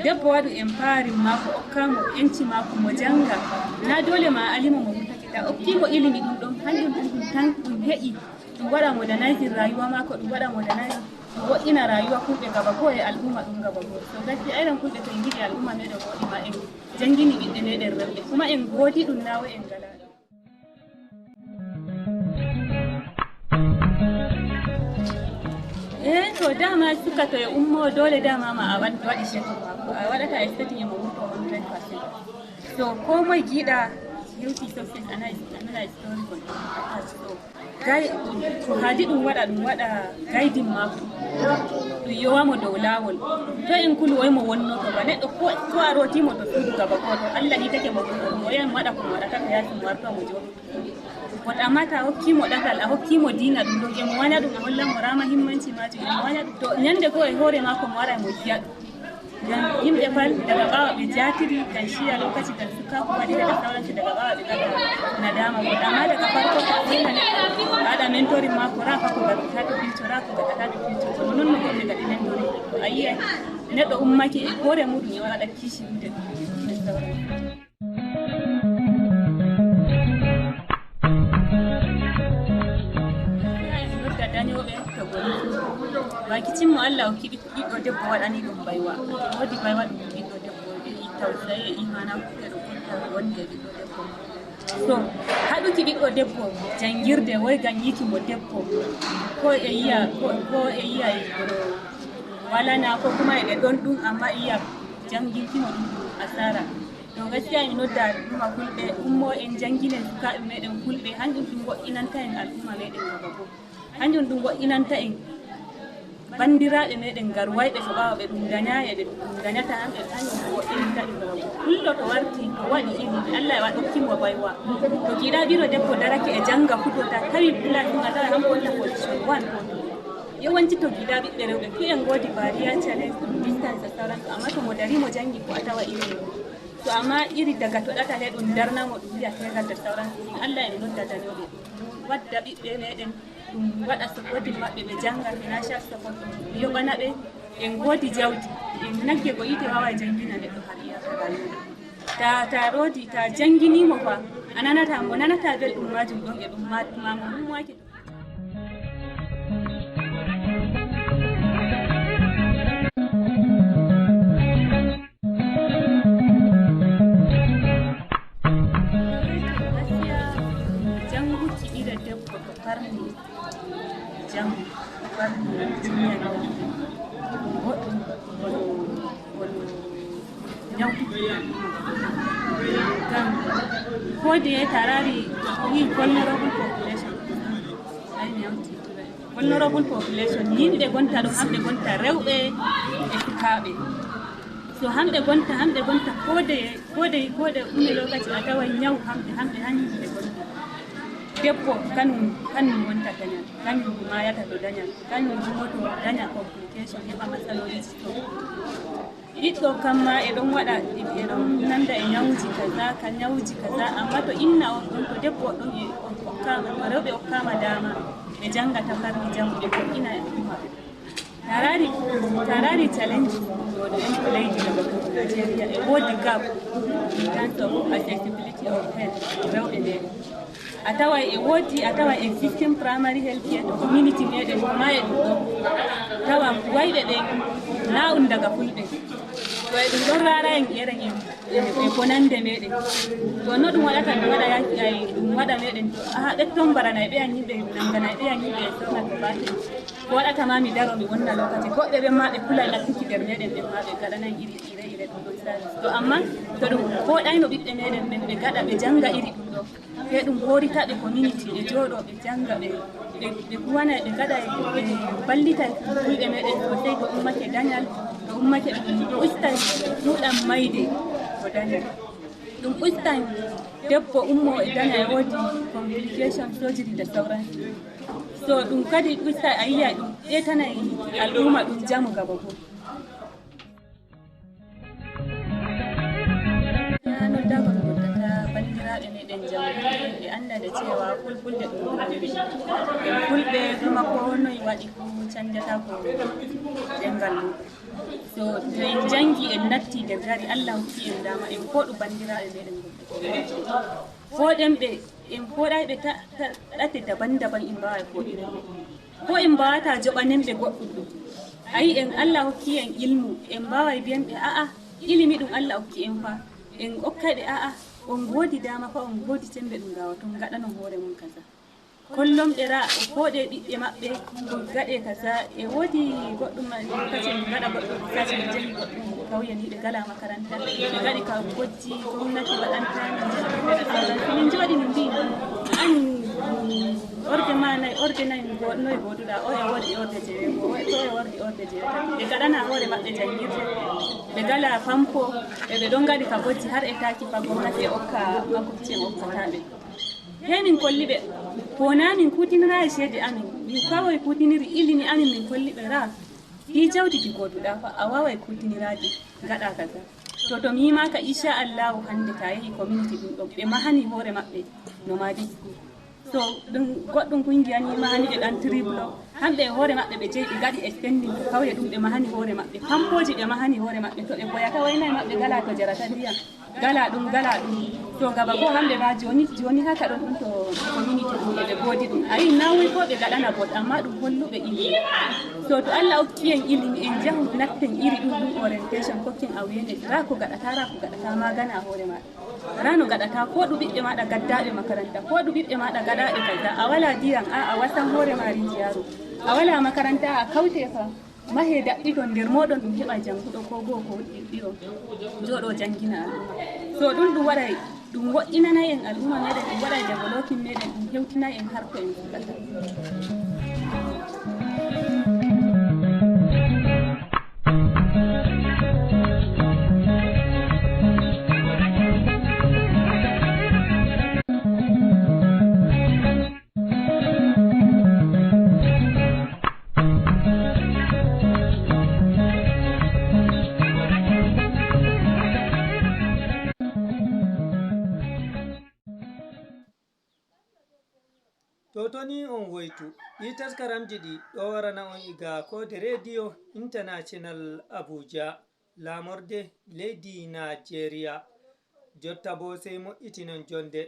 Debbo waɗu empowering maako, okka mo enci maako, mo janga. Na dole ma a alimo mo wurtake ta, okki mo ilimi ɗum ɗon, hanjum ɗum ɗum tan ɗum heƴi. Ɗum waɗa modernizing rayuwa maako, ɗum waɗa modernizing, ɗum woɗɗina rayuwa kulɓe gaba ko e al'umma ɗum gaba ko. So gaskiya irin kulɓe to en ngiɗi al'umma meɗen woɗɗi ma en jangini ɓiɓɓe meɗen rewɓe. Kuma en gooti ɗum na wai en ngala ɗum. Eh, to dama suka to e ummo dole dama ma a waɗ-, waɗi shekin maako. A waɗata expecting emo wurto hundred percent. So ko moye giɗa hewti success, a nani, a nani story kon. So Gay, ko haadi ɗum waɗa, ɗum waɗa gaydin maako. Ɗum yowa mo dow laawol. To en kulu oy mo wonnoto ba neɗɗo ko, ko a rooti mo to suudu gaba ko to Allah hitake mo ɗum, o yahan waɗa ko mo waɗata to yaasi mo warta mo jooɗo. But amma ta hokki mo ɗatal, a hokki mo diina ɗum ɗon, e mo wanya ɗum, a holla mo rama himmanci maajum, e mo wanya ɗum. To nyande ko e hoore maako mo wara mo yiya ɗum. Ngam yimɓe fal daga ɓaawo ɓe jaatiri, kan shiya lokaci kan sukaaku waɗi daga sauransu, daga ɓaawo ɓe ngaɗa nadama ko. Amma daga farko ka holla neɗɗo, a waɗa mentoring maako, ra fa ko gaɗata to future, ra ko gaɗata to future. Kono non no goɗɓe ngaɗi mentoring. To a yi'ay neɗɗo ummake e hoore muɗum e waɗa kishi ɗum e sauransu. Nodda dañooɓe to goni. Baki cimmo Allah o kiɗi ɓiɗɗo debbo waɗani ɗum baywa. Woodi baywa ɗum ɓiɗɗo debbo ɓe yi tawsaye, imana kuɗe ɗo ɓurta wonde ɓiɗɗo debbo. So, haɗuki ɓiɗɗo debbo jangirde woy ganyiki mo debbo. Ko e yiya, ko, ko e yiya e kono walana ko kuma e ɓe ɗon ɗum amma iya janginki mo ɗum asara. To gaskiya mi nodda ɗum a kulɓe ummo en janginen sukaaɓe meɗen kulɓe, hanjum ɗum woɗɗinanta en al'umma meɗen gaba goo. Hanjum ɗum woɗɗinanta en banndiraaɓe meɗen garwayɓe to ɓaawo ɓe ɗum daña e ɓe ɗum dañata hamɓe, hanjum ɗum woɗɗinanta ɓe gaba goo. Kulɗo to warti to waɗi ilimi Allah e waɗa okki mo baywa. To giɗa ɓiro debbo darake e janga fuɗo ta tawi pulay ɗum a tawa hamɓe wonna position one ko. Yawanci to giɗa ɓiɓɓe rewɓe fu en ngoodi bariya, challenge, ɗum distance e sauransu, amma to mo dari mo jangi fu a tawa iri ɗum. To amma iri daga to ɗatal e ɗum darna mo ɗum wiya tegal e sauransu, ɗum Allah en nodda dañoɓe. Ɗum wadda ɓiɓɓe meɗen, ɗum waɗa supporting maɓɓe ɓe janga, financial support, ɗum yoɓana ɓe, en ngoodi jawdi, en nagge ko yite wawa jangina neɗɗo har iyaka rayuwa. Ta, ta roodi, ta jangini mo fa, a nanata mo, nanata belɗum majum ɗon e ɗum ma, ma mo ummaaki. Gaskiya, jannguki ɓiɗɗo debbo to parli jam, to parli jinya, ɗum boɗɗum, kono, kono Yawti. Ngam ko de tarari wi vulnerable population. Ay mi yawti. Vulnerable population, yimɓe gonta ɗo, hamɓe gonta rewɓe e sukaaɓe. So hamɓe gonta, hamɓe gonta ko de, ko de, ko de ɗume lokaci a taway ñaw hamɓe, hamɓe han yimɓe gonta. Debbo kanum, kanum wonta dañal, kanum mayata to dañal, kanum ummoto daña complication, heɓa matsaloliji to. Ɓiɗɗo kamma e ɗon waɗa, e ɗon nanda e ñawuji kaza, ka ñawuji kaza, amma to inna on ɗon, to debbo on ɗon e on okkaama, to rewɓe okkaama daama, ɓe janga tafarni jamu, ɓe moƴƴina e umma. Tarari, tarari challenge ɗo ɗo en leydi no Nigeria, e woodi gap in terms of accessibility of health, rewɓe ɓe. A taway e woodi, a taway existing primary health care to community meɗen, ko ma e ɗum ɗo. Tawa wayɓe ɓe na un daga fulɓe. To e ɗum ɗon rara en ƴeren en, e, e bonande meɗen. To no ɗum waɗata, ɗum waɗa yaki, ay, ɗum waɗa meɗen. To, aha, ɓe tombaranay ɓe an yimɓe, nanganay ɓe an yimɓe e sorna to bate. Ko waɗata ma mi daro mi wonna lokaci. Goɗɓe ɓen ma ɓe kulay nattuki nder meɗen ɓen ma ɓe gaɗanay iri, ire, ire ɗum ɗon service. To amma, to ɗum ko ɗayno ɓiɓɓe meɗen ɓen ɓe gaɗa ɓe janga iri ɗum ɗo. Te ɗum hooritaɓe community, ɓe jooɗo, ɓe jannga, ɓe, ɓe, ɓe kuwana, ɓe ngaɗa, ɓe ballita fulɓe meɗen sosai. To ummake dañal, to ummake ɗum ustay duɗam mayde ko dañal. Ɗum ustan debbo ummo e daña e woodi complication surgery da sauransu. So ɗum kadi usta a yiya ɗum ƴetanay al'umma ɗum jamu gaba goo. Noddago mi noddata banndiraaɓe meɗen jamu ɓe annda nde cewa fulfulde ɗum ɗum en fulɓe kuma ko noy waɗi ko canjata ko ɗemngal mum. So to en janngi en natti nder gari Allah hokki en dama en fooɗu banndiraaɓe meɗen goɗɗo fooɗen ɓe. En fooɗay ɓe ta- ta- ɗate daban daban en mbawa fooɗude ɓe. Ko en mbawata joɓanen ɓe goɗɗum ɗum. Ayi en Allah hokki en ilmu en mbaway mbiyen ɓe a'a ilimi ɗum Allah hokki en fa en okkay ɓe a'a on ngoodi dama fa on ngoodi cembe ɗum ngawaton ngaɗanon hoore mon kaza. Kollon ɓe ra o fooɗe ɓiɓɓe maɓɓe ko gaɗe kaza e woodi goɗɗum kaci en ngaɗa goɗɗum kaci en jahi goɗɗum kawye ni ɓe ngala makaranta ɓe ngaɗi ka bojji gomnati waɗanta min jooɗi min mbi an orde ma nayi orde nayi noye gooduɗa o e wordi orde jeweego o e to e wordi orde jeweetati ɓe ngaɗana hoore maɓɓe janngirde ɓe ngala fampo e ɓe ɗon ngaɗi ka bojji har e taki fa gomnati e okka makurci en okkata ɓe he min kolli ɓe ko na min kutinira e ceede amin min kawoy kutiniri ilimi amin min kolli ɓe ra Ɗi jawdi ɗi gooduɗa fa a waaway kuutiniraade ngaɗa kaza. To to mi yimaaka insha Allahu hannde ta yehi community ɗum ɗon ɓe mahani hoore maɓɓe no maadi ɗi. So ɗum goɗɗum kungiya ni mahani ɓe ɗan triblo hamɓe e hoore maɓɓe ɓe jeyi ɓe ngaɗi extending ko kawye ɗum ɓe mahani hoore maɓɓe pampooji ɓe mahani hoore maɓɓe to ɓe boyata waynay maɓɓe ngala to jarata ndiyam. Gala ɗum gala ɗum to gaba goo hamɓe ma joni joni haka ɗon ɗum to community ɗum eɓe goodi ɗum ayi nawuy ko ɓe gaɗana bot amma ɗum holluɓe ilimi so to Allah okki en ilimi en jahu natten iri ɗum ɗum orientation kokken a wene ra ko gaɗata ra ko gaɗata magana hoore maɗa ra no gaɗata ko ɗum ɓiɓɓe maɗa gaddaɓe makaranta ko ɗum ɓiɓɓe maɗa gaɗaɓe kaza a wala diyam a a wasan hoore ma rijiyaru a wala makaranta a kawte fa Mahee daɓɓiton nder mooɗon ɗum heɓa jannguɗo koo boo ko ɗiɗo jooɗoo janngina al'umma. So ɗum ɗum waɗay ɗum woɗɗinanay en al'umma meeɗen, ɗum waɗay developing meeɗen, ɗum hewtinay en har ko en fuɗɗata. To toni on woytu, ɗii taskaramji ɗi ɗo warana on iga koode Reediyo Intanaacinal Abuja, laamorde leydi Naajeeriya. Jotta boo sey moƴƴitinon jonde.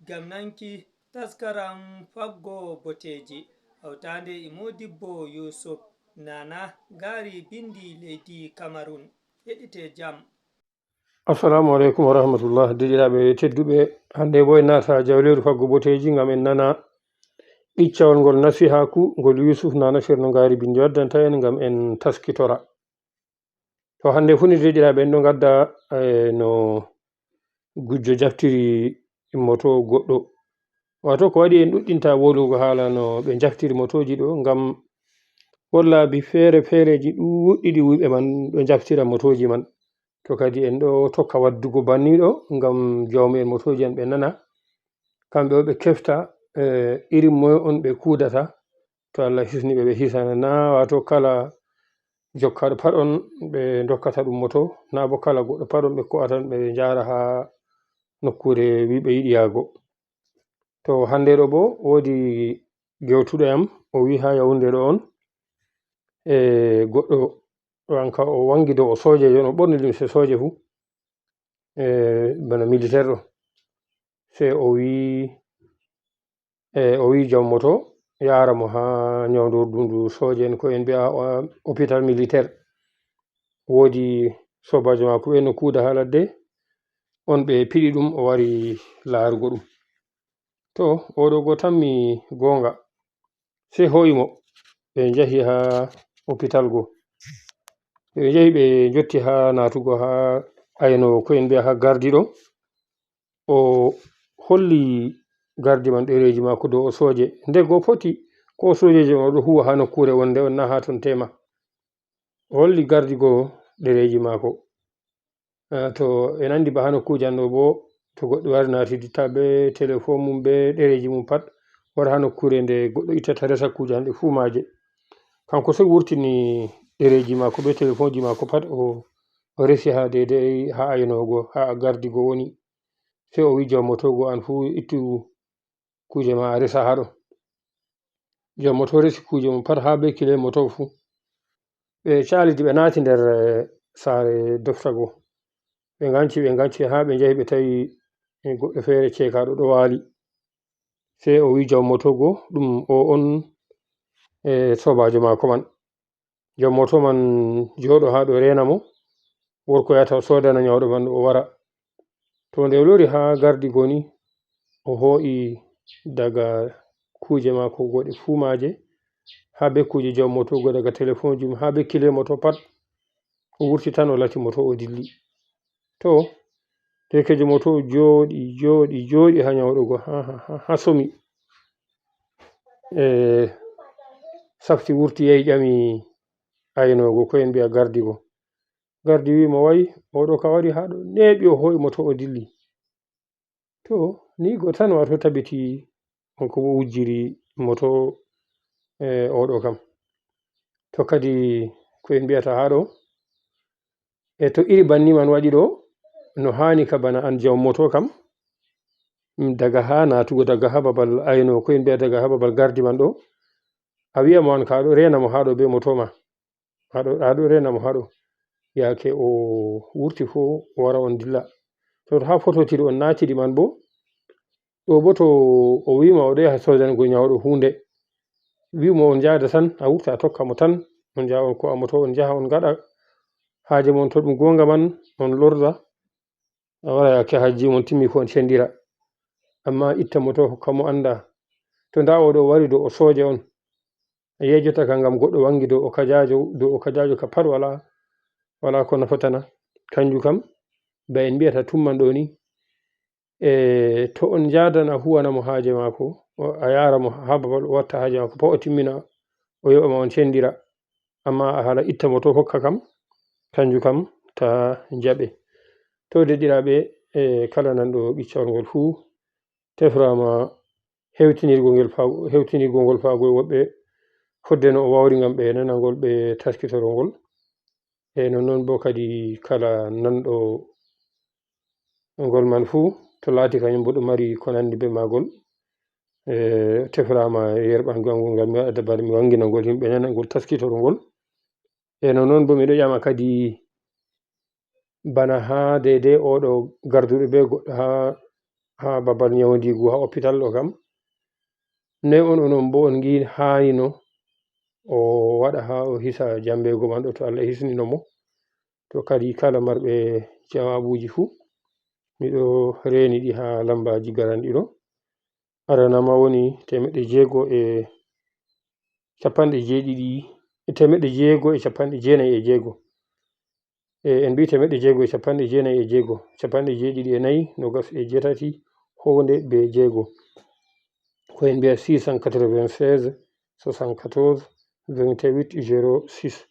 Ngam nanki taskaram Faggo Boteeji, hawtaande e Moodibbo Yuusuf Naana, ngaari binndi leydi Kamarun. Heɗitee jam. Assalamu aleykum wa rahmatullah. Deɗiraaɓe tedduɓe, hannde bo en naata jawleeru Faggo Boteeji ngam en nana ɓiccawol ngol nasihaaku ngol Yuusuf Naana Ceerno Ngaari Binndi waddanta en ngam en taskitora. To hannde fuu ni deɗiraaɓe en ɗo ngadda, eh, no gujjo jaftiri moto goɗɗo. Waato ko waɗi en ɗuɗɗinta wolugo haala no ɓe njaftiri motooji ɗo, ngam won laabi feere feereeji ɗuuɗɗi ɗi wuyɓe man ɗo njaftira motooji man. To kadi en ɗo tokka waddugo banniiɗo ngam jawmi'en motooji en ɓe nana. Kamɓe o ɓe kefta, eh, irin moye on ɓe kuudata. To Allah hisni ɓe, ɓe hisana. Naa waato kala jokkaaɗo pat on ɓe ndokkata ɗum moto, naa bo kala goɗɗo pat on ɓe ko'ata ɓe njaara haa nokkuure wi ɓe yiɗi yaago. To hannde ɗo bo woodi gewtuɗo yam, o wi haa Yaoundé ɗo on, e goɗɗo ɗo an ka o wangi dow o soojeejo, no ɓorni limse sooje fu, e bana militaire ɗo. Sey o wi, e o wi jom moto yaara mo haa nyawndordu ndu sooje en, ko en mbi'a, o, hôpital militaire. Woodi soobaajo maako ɓe no kuuda haa ladde, on ɓe piɗi ɗum, o wari laarugo ɗum. To, oo ɗo go tammi goonga. Sey hoo'i mo, ɓe njahi haa hôpital go. Ɓe njahi, ɓe njotti haa naatugo haa ayno ko en mbi'a haa gardi ɗo. O holli gardi man ɗereeji maako dow o sooje. Nde goo foti ko o soojeejo on o ɗo huwa haa nokkuure wonde on nahaa ton tema. O holli gardi goo ɗereeji maako. Eh, to en anndi ba haa nokkuuje an ɗo boo, to goɗɗo wari naati ditta bee telefon mum bee ɗereeji mum pat, wara haa nokkuure nde goɗɗo ittata resa kuuje an ɗe fuu maaje. Kanko sey wurtini ɗereeji maako bee telefonji maako pat, o, o resi haa deydey haa aynoogo, haa gardi goo woni. Sey o wi'i jawmoto goo, "An fuu ittu kuuje ma a resa haa ɗo." Jawmoto resi kuuje mum pat haa bee kile moto fuu. Ɓe caalidi, ɓe naati nder, eh, saare dofta goo. Ɓe nganci, ɓe nganci haa ɓe njahi ɓe tawi, eh, goɗɗo feere ceekaaɗo ɗo waali. Sey o wi'i jawmoto goo, ɗum o on, eh, soobaajo maako man. Jawmoto man jooɗo haa ɗo reena mo, worko yahata o soodana nyawɗo man o wara. To nde o lori haa gardi goo ni, o hoo'i daga kuuje maako goo ɗe fuu maaje, haa bee kuuje jawmoto goo, daga telefonji mum haa bee kile moto pat. O wurti tan o lati moto o dilli. To, derkeejo moto jooɗi, jooɗi, jooɗi haa nyawɗo goo, haa, haa, haa, haa somi. E safti wurti yahi ƴami aynoogo, ko en mbi'a gardi goo. Gardi wi'i mo, "Way, oo ɗo ka wari haa ɗo neeɓi," o hoo'i moto o dilli. To, ni go tan wato tabiti on ko wujjiri moto, e, oo ɗo kam. To kadi ko en mbi'ata haa ɗo, e to iri banni man waɗi ɗo, no haani ka bana an jawm moto kam, mm, daga haa naatugo, daga haa babal ayno, ko en mbi'a daga haa babal gardi man ɗo, a wi'a mo an ka ɗo, reena mo haa ɗo be moto ma. Haa ɗo, haa ɗo reena mo haa ɗo. Yaake o wurti fuu, o wara on dilla. To, to haa fototiri on naatiri man bo, ɗo bo to o wi'i ma o ɗo yaha sodango nyawɗo huunde, wi'u mo on njaada tan, a wurta a tokka mo tan, on njaha on ko'a moto, on njaha on ngaɗa haaje mon, to ɗum goonga man, on lorda, a wara yaake hajji mon timmi fuu on cendira. Amma itta moto hokka mo annda. To ndaa o ɗo wari dow o sooja on, a yeejotaka ngam goɗɗo wangi dow o kajaajo, dow o kajaajo ka pat walaa, walaa ko nafatana. Kanjum kam, ba en mbi'ata tumman ɗo ni, e to on njaadan a huwana mo haaje maako, o, a yaara mo haa babal o watta haaje maako, pat o timmina, o yoɓa ma on cendira. Amma a haala itta mo to hokka kam, kanjum kam ta jaɓe. To deɗɗiraaɓe, e kala nanɗo ɓiccawol ngol fuu, tefraama hewtinirgol ngel faa-, hewtinirgol ngol faago e woɓɓe fodde no o waawri ngam ɓe nanangol, ɓe taskitoroo ngol. E non non bo kadi kala nanɗo ngol man fuu, to laati kañum bo ɗum mari ko nanndi be maagol, e tefraama yerɓangol ngol ngal mi waɗa dabare mi wannginangol yimɓe nanangol taskitoroo ngol. E non non bo miɗo ƴama kadi bana haa deydey oo ɗo garduɗo be goɗɗo haa, haa babal nyawndiigu, haa oppital ɗo kam, noy on, onon bo on ngi haanino o waɗa haa o hisa jambeego man ɗo, to Allah hisnino mo? To kadi kala marɓe jawaabuuji fuu, miɗo reeni ɗi haa lambaaji garanɗi ɗo. Arana ma woni teemeɗɗe jeego e capanɗe jeeɗiɗi, e teemeɗɗe jeego e capanɗe jeenayi e jeego. E, en mbi'i teemeɗɗe jeego e capanɗe jeenayi e jeego, capanɗe jeeɗiɗi e nayi, noogas e jeetati, hownde be jeego. Ko en mbi'a six cent quatre-vingt-seize, soixante-quatorze, vingt-huit, zéro six.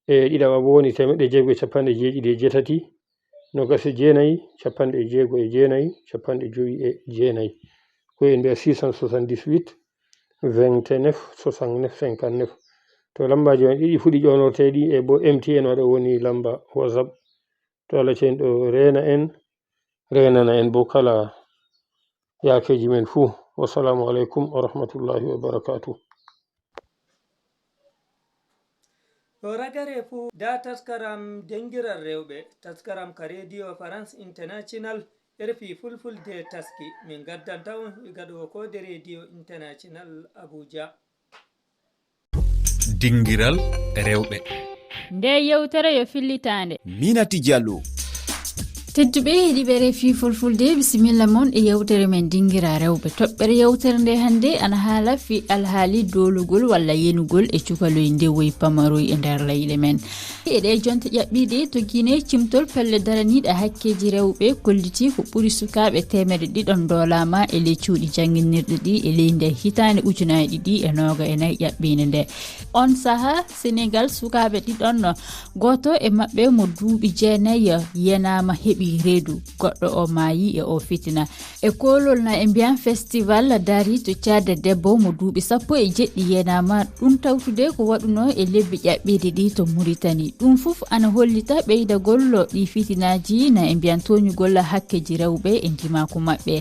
E ɗiɗaɓa bo woni teemeɗɗe jeego e capanɗe jeeɗiɗi e jeetati, noogas e jeenayi, capanɗe jeego e jeenayi, capanɗe jowi e jeenayi. Ko en mbi'a six cent soixante-dix-huit, vingt-neuf, soixante-neuf, cinquante-neuf. To lambaaji on ɗiɗi fuu ɗi ƴoonorteeɗi e bo M T N waɗo woni lamba WhatsApp. To Allah cenɗo reena en, reenana en bo kala yaakeeji men fuu. Wassalaamu aleykum wa rahmatullahi wa barakaatuh. Ɗo ragare fuu, ndaa taskaram Dingiral Rewɓe, taskaram ka Rediyo France International, R F I Fulfulde taski. Min ngaddanta on iga ɗo koode Rediyo International Abuja. Dingiral Rewɓe. Nde yewtere yo fillitaande. Minati Diallo. Tedduɓe heɗiiɓe R F I Fulfulde, bisimilla mon e yewtere men Dingira Rewɓe. Toɓɓere yewtere nde hannde ana haala fii alhaali doolugol walla yenugol e cukaloy ndewoy pamaroy e nder leyɗe men. E ɗee jonte ƴaɓɓiiɗe to Guinée, cimtol pelle daraniiɗe hakkeeji rewɓe kollitii ko ɓuri sukaaɓe teemedde ɗiɗon ndoolaama e ley cuuɗi jannginirɗi ɗi e ley nde hitaande ujunaaji ɗiɗi e nooga e nayi ƴaɓɓiinde nde. On sahaa, Senegal, sukaaɓe ɗiɗon, gooto e maɓɓe mo duuɓi jeenayi yenaama, heɓi reedu, goɗɗo o maayi e o fitina. E koolol na e mbiyan festival darii to caada debbo mo duuɓi sappo e jeɗɗi yenaama, ɗum tawtude ko waɗunoo e lebbi ƴaɓɓiiɗi ɗi to Muritani. Ɗum fof ana hollita ɓeydagol ɗi fitinaaji na e mbiyan tooñugol hakkeeji rewɓe e ndimaaku maɓɓe.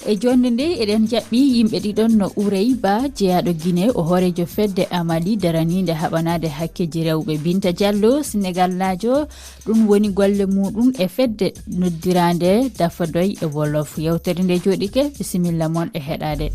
E joɗnde nde eɗen jaɓɓi yimɓe ɗiɗon no Ourey Ba, jeyaaɗo Guinée, o hooreejo fedde Amali daraniinde haɓanaade hakkeeji rewɓe. Binta Diallo, Senegalnaajo, ɗum woni golle muuɗum e fedde noddiraande Dafadoy e Wolof. Yewtere nde jooɗike, bisimilla mon e heɗaade.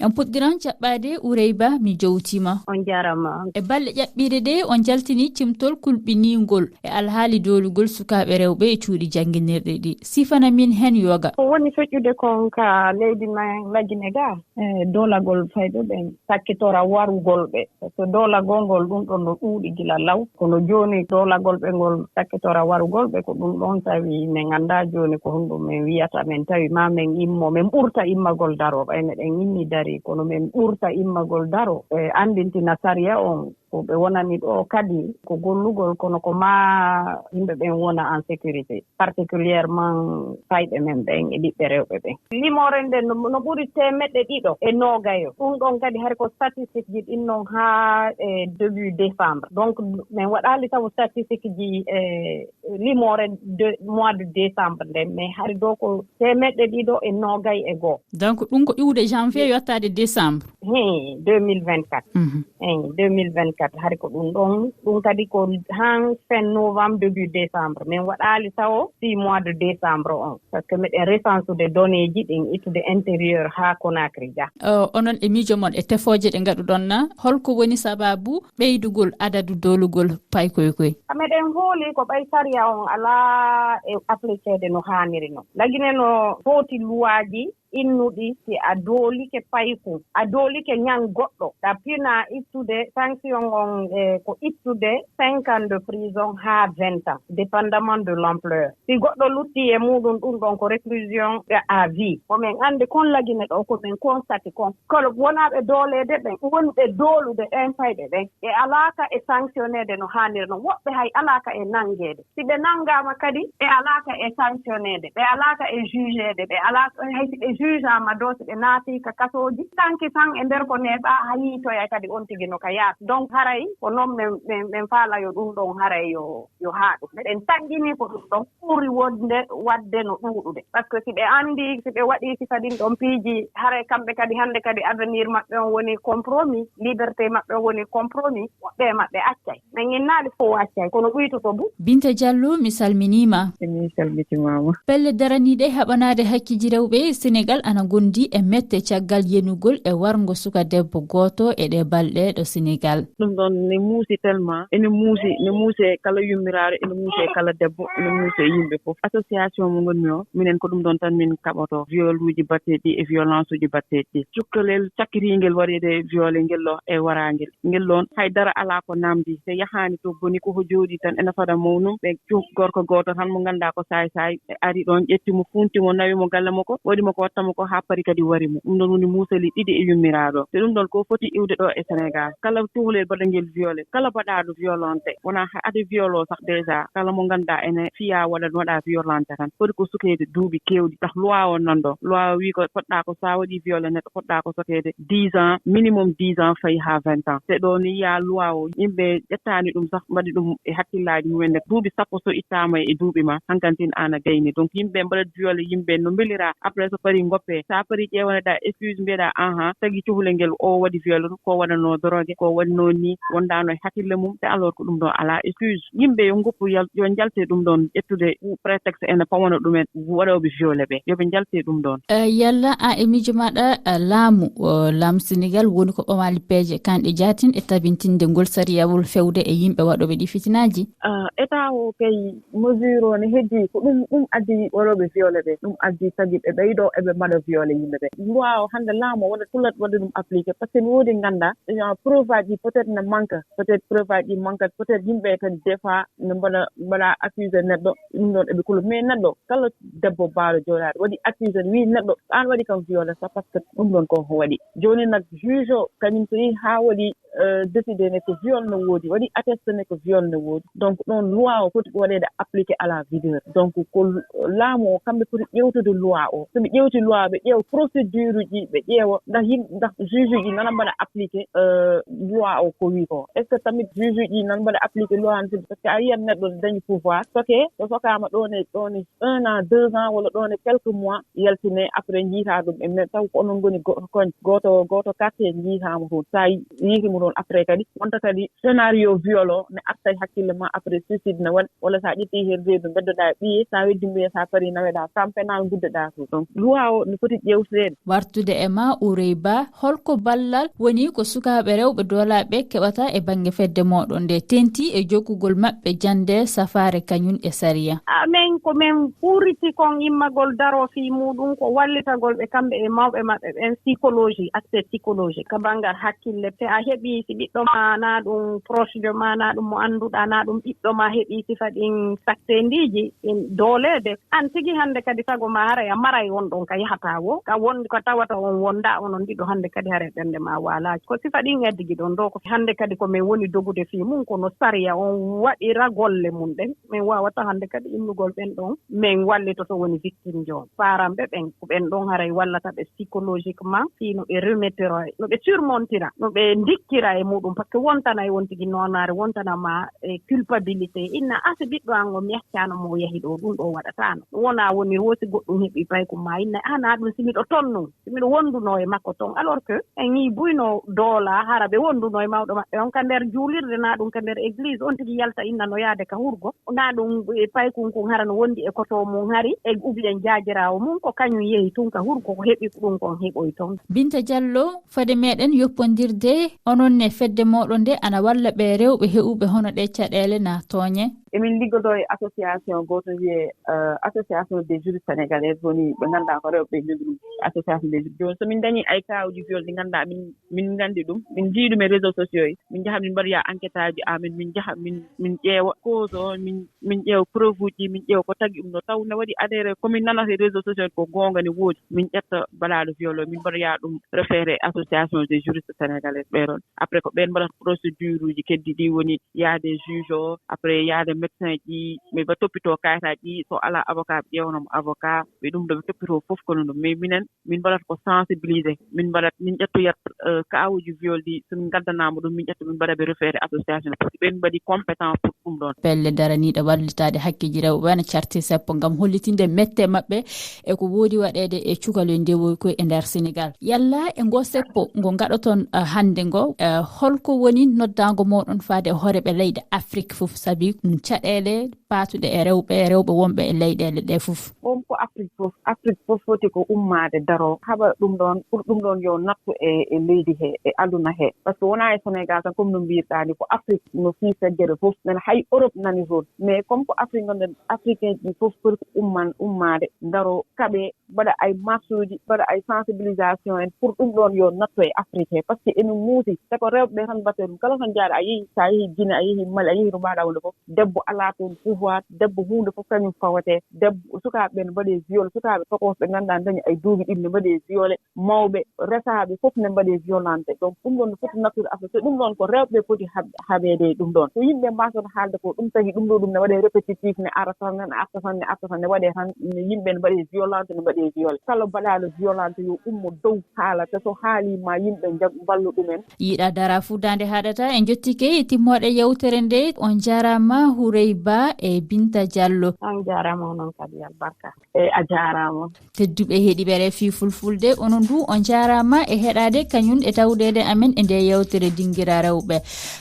En puɗɗiran jaɓɓaade Ourey Ba, mi jowtiima. On jaaraama. E balɗe ƴaɓɓiiɗe ɗe, on jaltini cimtol kulɓiniingol e alhaali doolugol sukaaɓe rewɓe e cuuɗi jannginirɗi ɗi. Sifana min heen yoga. Ko woni feƴƴude kon ka leydi men Lagine ga, e doolagol fayɓe ɓen, sakkitora warugol ɓe. Par ce que doolagol ngol ɗum ɗon no ɗuuɗi gila law. Kono jooni doolagol ɓe ngol sakkitora warugol ɓe, ko ɗum ɗon tawi min anndaa jooni ko honɗum min wiyata. Min tawi ma min immo, min ɓurta immagol daro. Ɓay meɗen immi dari, kono min ɓurta immagol daro. E anndintina sariya on ko ɓe wonani ɗo kadi ko gollugol, kono ko ma yimɓe ɓen wona en sécurité, particulièrement fayɓe men ɓen e ɓiɓɓe rewɓe ɓen. Limoore nden no, no ɓuri teemeɗɗe ɗiɗo e noogayo. Ɗum ɗon kadi hari ko statistique ji ɗin non haa e début décembre. Donc, min waɗaali taw statistique ji e limoore de mois de décembre nden, mais hari ɗo ko teemeɗɗe ɗiɗo e noogay e goo. Donc, ɗum ko iwde janvier yottaade décembre. Hee, deux mille vingt-quatre. Mhm. Eyi, deux mille vingt-quatre, hari ko ɗum ɗon. Ɗum kadi ko han fin novembre, début décembre. Min waɗaali tawo six mois de décembre on. Par ce que miɗen recensude données ji ɗin, ittude intérieur haa Conakry ga. O, onon e miijo mon e tefooje ɗe ngaɗuɗon na, holko woni sababu ɓeydugol adadu doolugol paykoy koy? A meɗen hooli ko ɓay sariya on alaa e appliqueede no haaniri non. Lagine no foti luwaaji innuɗi, si a doolike paykun, a doolike ñan goɗɗo, ɗa pina ittude sanction on, e ko ittude cinq ans de prison haa vingt ans, dépendamment de l'ampleur. Si goɗɗo lutti e muɗum, ɗum ɗon ko réclusion à vie. Ko min anndi kon Lagine ɗo, ko min constati kon. Kono wonaaɓe dooleede ɓen, wonɓe doolude ɓen fayɓe ɓen, ɓe alaaka e sanctionneede no haaniri non. Woɓɓe hay alaaka e nanngeede. Si ɓe nanngaama kadi, ɓe alaaka e sanctionneede, ɓe alaaka e jugeede, ɓe alaaka hay si ɓe jugeama ɗo, si ɓe naati ka kasooji, tanki tan e nder ko neeɓa, a yiitoya kadi on tigi no ka yaata. Donc haray ko non min, min, min faala yo ɗum ɗon haray yo, yo haaɗu. Meɗen tanƴini ko ɗum ɗon ɓuri wonde waɗde no ɗuuɗude. Par ce que si ɓe anndi, si ɓe waɗi si kadi ɗon piiji, haray kamɓe kadi hannde kadi avenir maɓɓe on woni compromis, liberté maɓɓe on woni compromis, woɓɓe e maɓɓe accay. Min innaali fof accay, kono ɗuytoto bu. Binta Diallo, mi salminiima. E min salmitimaama. Pelle daraniiɗe haɓanaade hakkeeji rewɓe e Senegal ana ngondi e mette caggal yenugol e warngo suka debbo gooto e ɗee balɗe ɗo Senegal. Ɗum ɗon ne muusi tellement, ene muusi, ne muusi e kala yummiraaɗo, ene muusi e kala debbo, ene muusi e yimɓe fof. Association mo ngonmi o, minen ko ɗum ɗon tan min kaɓoto, violuuji batteeɗi e violence uji batteeɗi. Cukkalel cakkitiingel waɗeede viole ngel ɗo e waraangel. Ngel ɗon hay dara alaa ko namdi, so yahaani to boni ko ko jooɗi tan ene fada mawnum, ɓe cu-, gorko gooto tan mo ngannduɗaa ko saay-saay, ɓe ari ɗon, ƴetti mo, funti mo, nawi mo galle makko, waɗi mo ko watta mo ko, haa paari kadi wari mo. Ɗum ɗon woni muusali ɗiɗi e yummiraaɗo. Te ɗum ɗon ko foti iwde ɗo e Senegal. Kala cukalel baɗangel viole, kala baɗaaɗo violente, wonaa hay ade violo sax déjà, kala mo ngannduɗaa ene fiya waɗa, waɗa violente tan, foti ko sukeede duuɓi keewɗi. Ndax loi o nan ɗo, loi o wi ko poɗɗa ko, so a waɗi viole neɗɗo, poɗɗa ko sukeede dix ans, minimum dix ans, fayi haa vingt ans. Te ɗo ni yiya loi o, yimɓe ƴettaani ɗum sax, mbaɗi ɗum e hakkillaaji mumen ne. Duuɓi sappo so ittaama e duuɓi ma, hankantin aan a gayni. Donc yimɓe mbaɗat viole, yimɓe no mbelira, après so paari ngoppe. So a parii ƴeewaneɗaa excuse, mbiyeɗaa, ahan, tagi cukalel ngel o waɗi viol, ko waɗanoo drogue, ko waɗanoo nii, wondaano e hakkille mum. Te alors ko ɗum ɗon alaa excuse. Yimɓe yo ngoppu, yal-, yo njalte ɗum ɗon, ƴettude prétexte ene pawana ɗumen waɗooɓe viole ɓe. Yo ɓe njalte ɗum ɗon. Eh, yalla a e miijo maaɗa, eh, laamu, eh, laamu Senegal woni ko ɓamaali peeje kanɗe jaatin e tabintinde ngol sariyawol fewde e yimɓe waɗooɓe ɗi fitinaaji? Ah, État o kay, mesure o ne heddii. Ko ɗum, ɗum addi waɗooɓe viole ɓe. Ɗum addi tagi ɓe ɓeydo eɓe mbaɗa viole yimɓe ɓe. Loi o hannde laamu o waɗa, fulat waɗa ɗum appliqué. Parce que ne woodi ngannda, eh, preuve aji peut-être ne manque. Peut-être preuve aji manque. Peut-être yimɓe kadi des fois ne mbaɗa, mbaɗa accusé neɗɗo. Ɗum ɗon eɓe kula. Mais neɗɗo, kala debbo baalo jooɗaade waɗi accusé, wii neɗɗo, aan waɗi kam viole sax, parce que ɗum ɗon ko waɗi. Jooni nag, juge o, kañum so yii haa waɗi, euh, décidé ne ko viol no woodi, waɗi attesté ne ko viol no woodi. Donc, ɗon loi o foti waɗeede appliqué à la vigueur. Donc, ko l-, laamu o, kamɓe poti ƴeewtude loi o. So ɓe ƴeewti loi o, ɓe ƴeewa procédure uji, ɓe ƴeewa ndax yim-, ndax juge uji nana mbaɗa appliqué, euh, loi o ko wii ko. Est-ce que tamit juge uji nana mbaɗa appliqué loi o? Parce que a yiyat neɗɗo ne dañi pouvoir, soke, so sokaama ɗon e, ɗon e un an, deux ans, walla ɗon e quelques mois, yaltine, après njiita ɗum e men, taw ko onon ngoni go-, koñ, gooto, gooto quartier njiitaama toon. Sa yi-, yiiti mo toon, après kadi, wonta kadi scénario viol o ne arta e hakkille ma, après suicide ne waɗa, walla sa ƴetti heen reedu, mbeddoɗaa e ɓiye, sa weddi mbiye, sa parii naweɗaa, camp pénal nguddoɗaa toon. Donc, loi o ne foti ƴeewteede. Wartude e ma, Ourey Ba, holko ballal woni ko sukaaɓe rewɓe doolaaɓe keɓata e bannge fedde mooɗon nde, tenti e jokkugol maɓɓe jannde safaare kañum e sariya? Amen, ko men ɓuriti kon immagol daroo fii muuɗum, ko wallitagol ɓe kamɓe e mawɓe maɓɓe ɓen, psychologie, aspect psychologique, ka banngal hakkille. Te a heɓii si ɓiɗɗo ma, naa ɗum proche de ma, naa ɗum mo annduɗaa, naa ɗum ɓiɗɗo ma heɓii sifa ɗin sakteendiiji, ɗin dooleede, an tigi hannde kadi sago ma haray a maray on ɗon ka yahataa wo, ka won, ka tawata on wondaa onon ɗiɗo hannde kadi haray ɓernde ma waalaa. Ko sifa ɗin addigi ɗon ɗoo, ko hannde kadi ko men woni dogude fii mum, kono sariya on waɗira golle mum ɗen. Men waawata hannde kadi innugol ɓen ɗon, men wallitoto woni victime jo on. Paranɓe ɓen, ko ɓen ɗon haray wallata ɓe psychologiquement, fii no ɓe remettira, no ɓe surmontira, no ɓe ndikkira e muuɗum, parce que wontanay on tigi noonaare, wontana ma e culpabilité. Inna, "Ah, si ɓiɗɗo an o mi accaano mo o yahi ɗo, ɗum ɗo waɗataano." Wona woni wo si goɗɗum heɓi paykum ma, inna, "Ah, naa ɗum si miɗo ton nun, si miɗo wonduno e makko ton." Alors que en yii buyno doola, hara ɓe wonduno e mawɗo maɓɓe on ka nder juulirde, naa ɗum ka nder église, on tigi yalta inna no yaade ka hurgo, naa ɗum e paykum kun hara no wondi e koto mum hari, e ou bien jaajiraawo mum, ko kañum yehi tun ka hurgo, ko heɓi ɗum kon heɓoy ton. Binta Diallo, fade meɗen yoppondirde, onon ne fedde moɗon nde ana walla ɓe rewɓe heɓuɓe hono ɗe caɗeele na tooñe? Emin liggodoo e association gooto wiyee, euh, Association des Juristes Sénégalais, woni ɓe ngannduɗaa ko rewɓe ɓe njogi ɗum, Association des Juristes. Jooni so min ndañii ay kaawuji viol ɗi ngannduɗaa min, min nganndi ɗum, min njii ɗum e réseaux sociaux, min njaha min mbaɗoya enquête aji amen, min njaha min, min ƴeewa cause o, min, min ƴeewa preuve uji, min ƴeewa ko tagi ɗum ɗo, taw ne waɗi adhéré ko min nanata e réseaux sociaux ko goonga ne woodi, min ƴetta baɗaaɗo viol o, min mbaɗoya ɗum référé Association des Juristes Sénégalais ɓe ɗon. Après ko ɓen mbaɗata procédure uji keddi ɗi, woni yaade juge o, après yaade médecin ji, ɓe mba toppitoo kayitaaji ɗi, so alaa avocat ɓe ƴeewanoo mo avocat, ɓe ɗum ɗo ɓe toppitoo fof kono ɗum. Mais minen, min mbaɗata ko sensibiliser, min mbaɗat, min ƴettoyat, euh, kaawuji viol ɗi, so min ngaddanaama ɗum, min ƴetta min mbaɗa ɓe référé association, parce que ɓen mbaɗi compétent pour ɗum ɗon. Pelle daraniiɗe wallitaade hakkeeji rewɓe ana carti seppo ngam hollitinde mette maɓɓe e ko woodi waɗeede e cukalel ndewoy koy e nder Senegal. Yalla e ngo seppo ngo ngaɗoton, eh, hannde ngo, eh, holko woni noddaango moɗon faade e hooreeɓe leyɗe Afrik fof, sabi ɗum caɗeele paatuɗe e rewɓe, rewɓe wonɓe e leyɗeele ɗe fof? Ɗum ko Afrik fof. Afrik fof foti ko ummaade daroo, haɓa ɗum ɗon, pour ɗum ɗon yo nattu e, e leydi he, e aduna he. Parce que wonaa e Senegal tan, comme no mbirɗaa ni, ko Afrik no fii feggere fof. Men hay Europe nani toon. Mais comme ko Afrik ngonɗen, Africain ji fof foti ko umman, ummaade, daroo, kaɓe, mbaɗa ay marche uji, mbaɗa ay sensibilisation en pour ɗum ɗon yo nattu e Afrik he. Parce que emin muusi, te ko rewɓe ɓe tan mbaɗata ɗum. Kala to njaaɗa, a yehi, sa yehi Guinée, a yehi Mali, a yehi to mbaaɗa wonde fof, debbo alaa toon pouvoir, debbo huunde fof kañum fawete, debbo, sukaaɓe ɓe ne mbaɗe viol, sukaaɓe tokooɓe ɓe ngannduɗaa dañi ay duuɓi ɗiɗi ne mbaɗe violé, mawɓe, resaaɓe fof ne mbaɗe violente. Donc ɗum ɗon no foti nattude Afrik, te ɗum ɗon ko rewɓe ɓe poti haɓ-, haɓeede e ɗum ɗon. So yimɓe mbaasoto haalde ko. Ɗum tagi ɗum ɗo, ɗum ne waɗee répétitif, ne ara tan, ne arta tan, ne arta tan, ne waɗee tan, ne yimɓe ne mbaɗee violente, ne mbaɗee viol. Kala baɗaaɗo violente yo ummo dow haala, te so haaliima yimɓe jag-, mballu ɗumen. Yiɗa dara fuu daande haɗata. En njottike e timmooɗe yewtere nde. On njaaraama Hourey Ba e Binta Diallo. On njaaraama onon kadi, albarka. E a jaaraama. Tedduɓe heɗiiɓe R F I Fulfulde, onon du on njaaraama e heɗaade kañum e tawdeede amen e nde yewtere Dingira Rewɓe.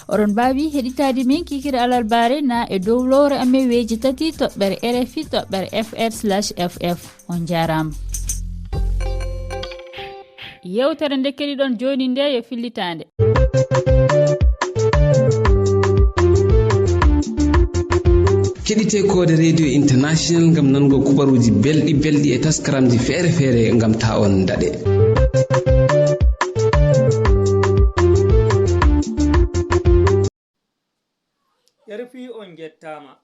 Oɗon mbaawi heɗitaade min kikiiɗe alarbaare na e dow lowre amen weeji tati toɓɓere R F I toɓɓere F R slash F F. On njaaraama. Yewtere nde keɗiɗon jooni nde yo fillitaande. Keɗite Koode Radio International ngam nango kubaruuji belɗi belɗi e taskaramji feere feere ngam ta on daɗe. R F I, on njettaama.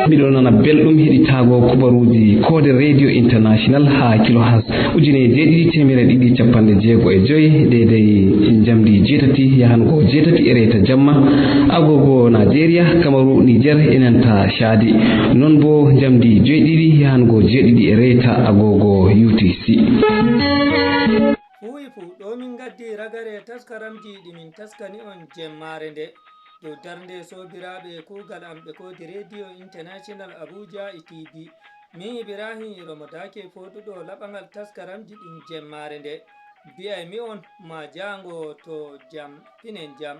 Miɗo nana belɗum heɗitaago kubaruuji koode Radio International haa kilohas ujine jeeɗiɗi teemere ɗiɗi capanɗe jeego e joy, deydey njamdi jeetati yahango jeetati e reta jamma, agogo Najeriya, Kamaru, Niger e nanta Chadi. Non bo njamdi joyɗiɗi yahango jeeɗiɗi e reta agogo U T C. Fuuyi fuu ɗo min ngaddi ragare taskaramji ɗi min taskani on jemmaare nde. Dow darnde soobiraaɓe kuugal am ɓe koodi Radio International Abuja e T V. Min Ibrahim Romo Dake fooduɗo laɓangal taskaramji ɗin jemmaare nde. Mbi'ay mi on ma jaango to jam, pinen jam.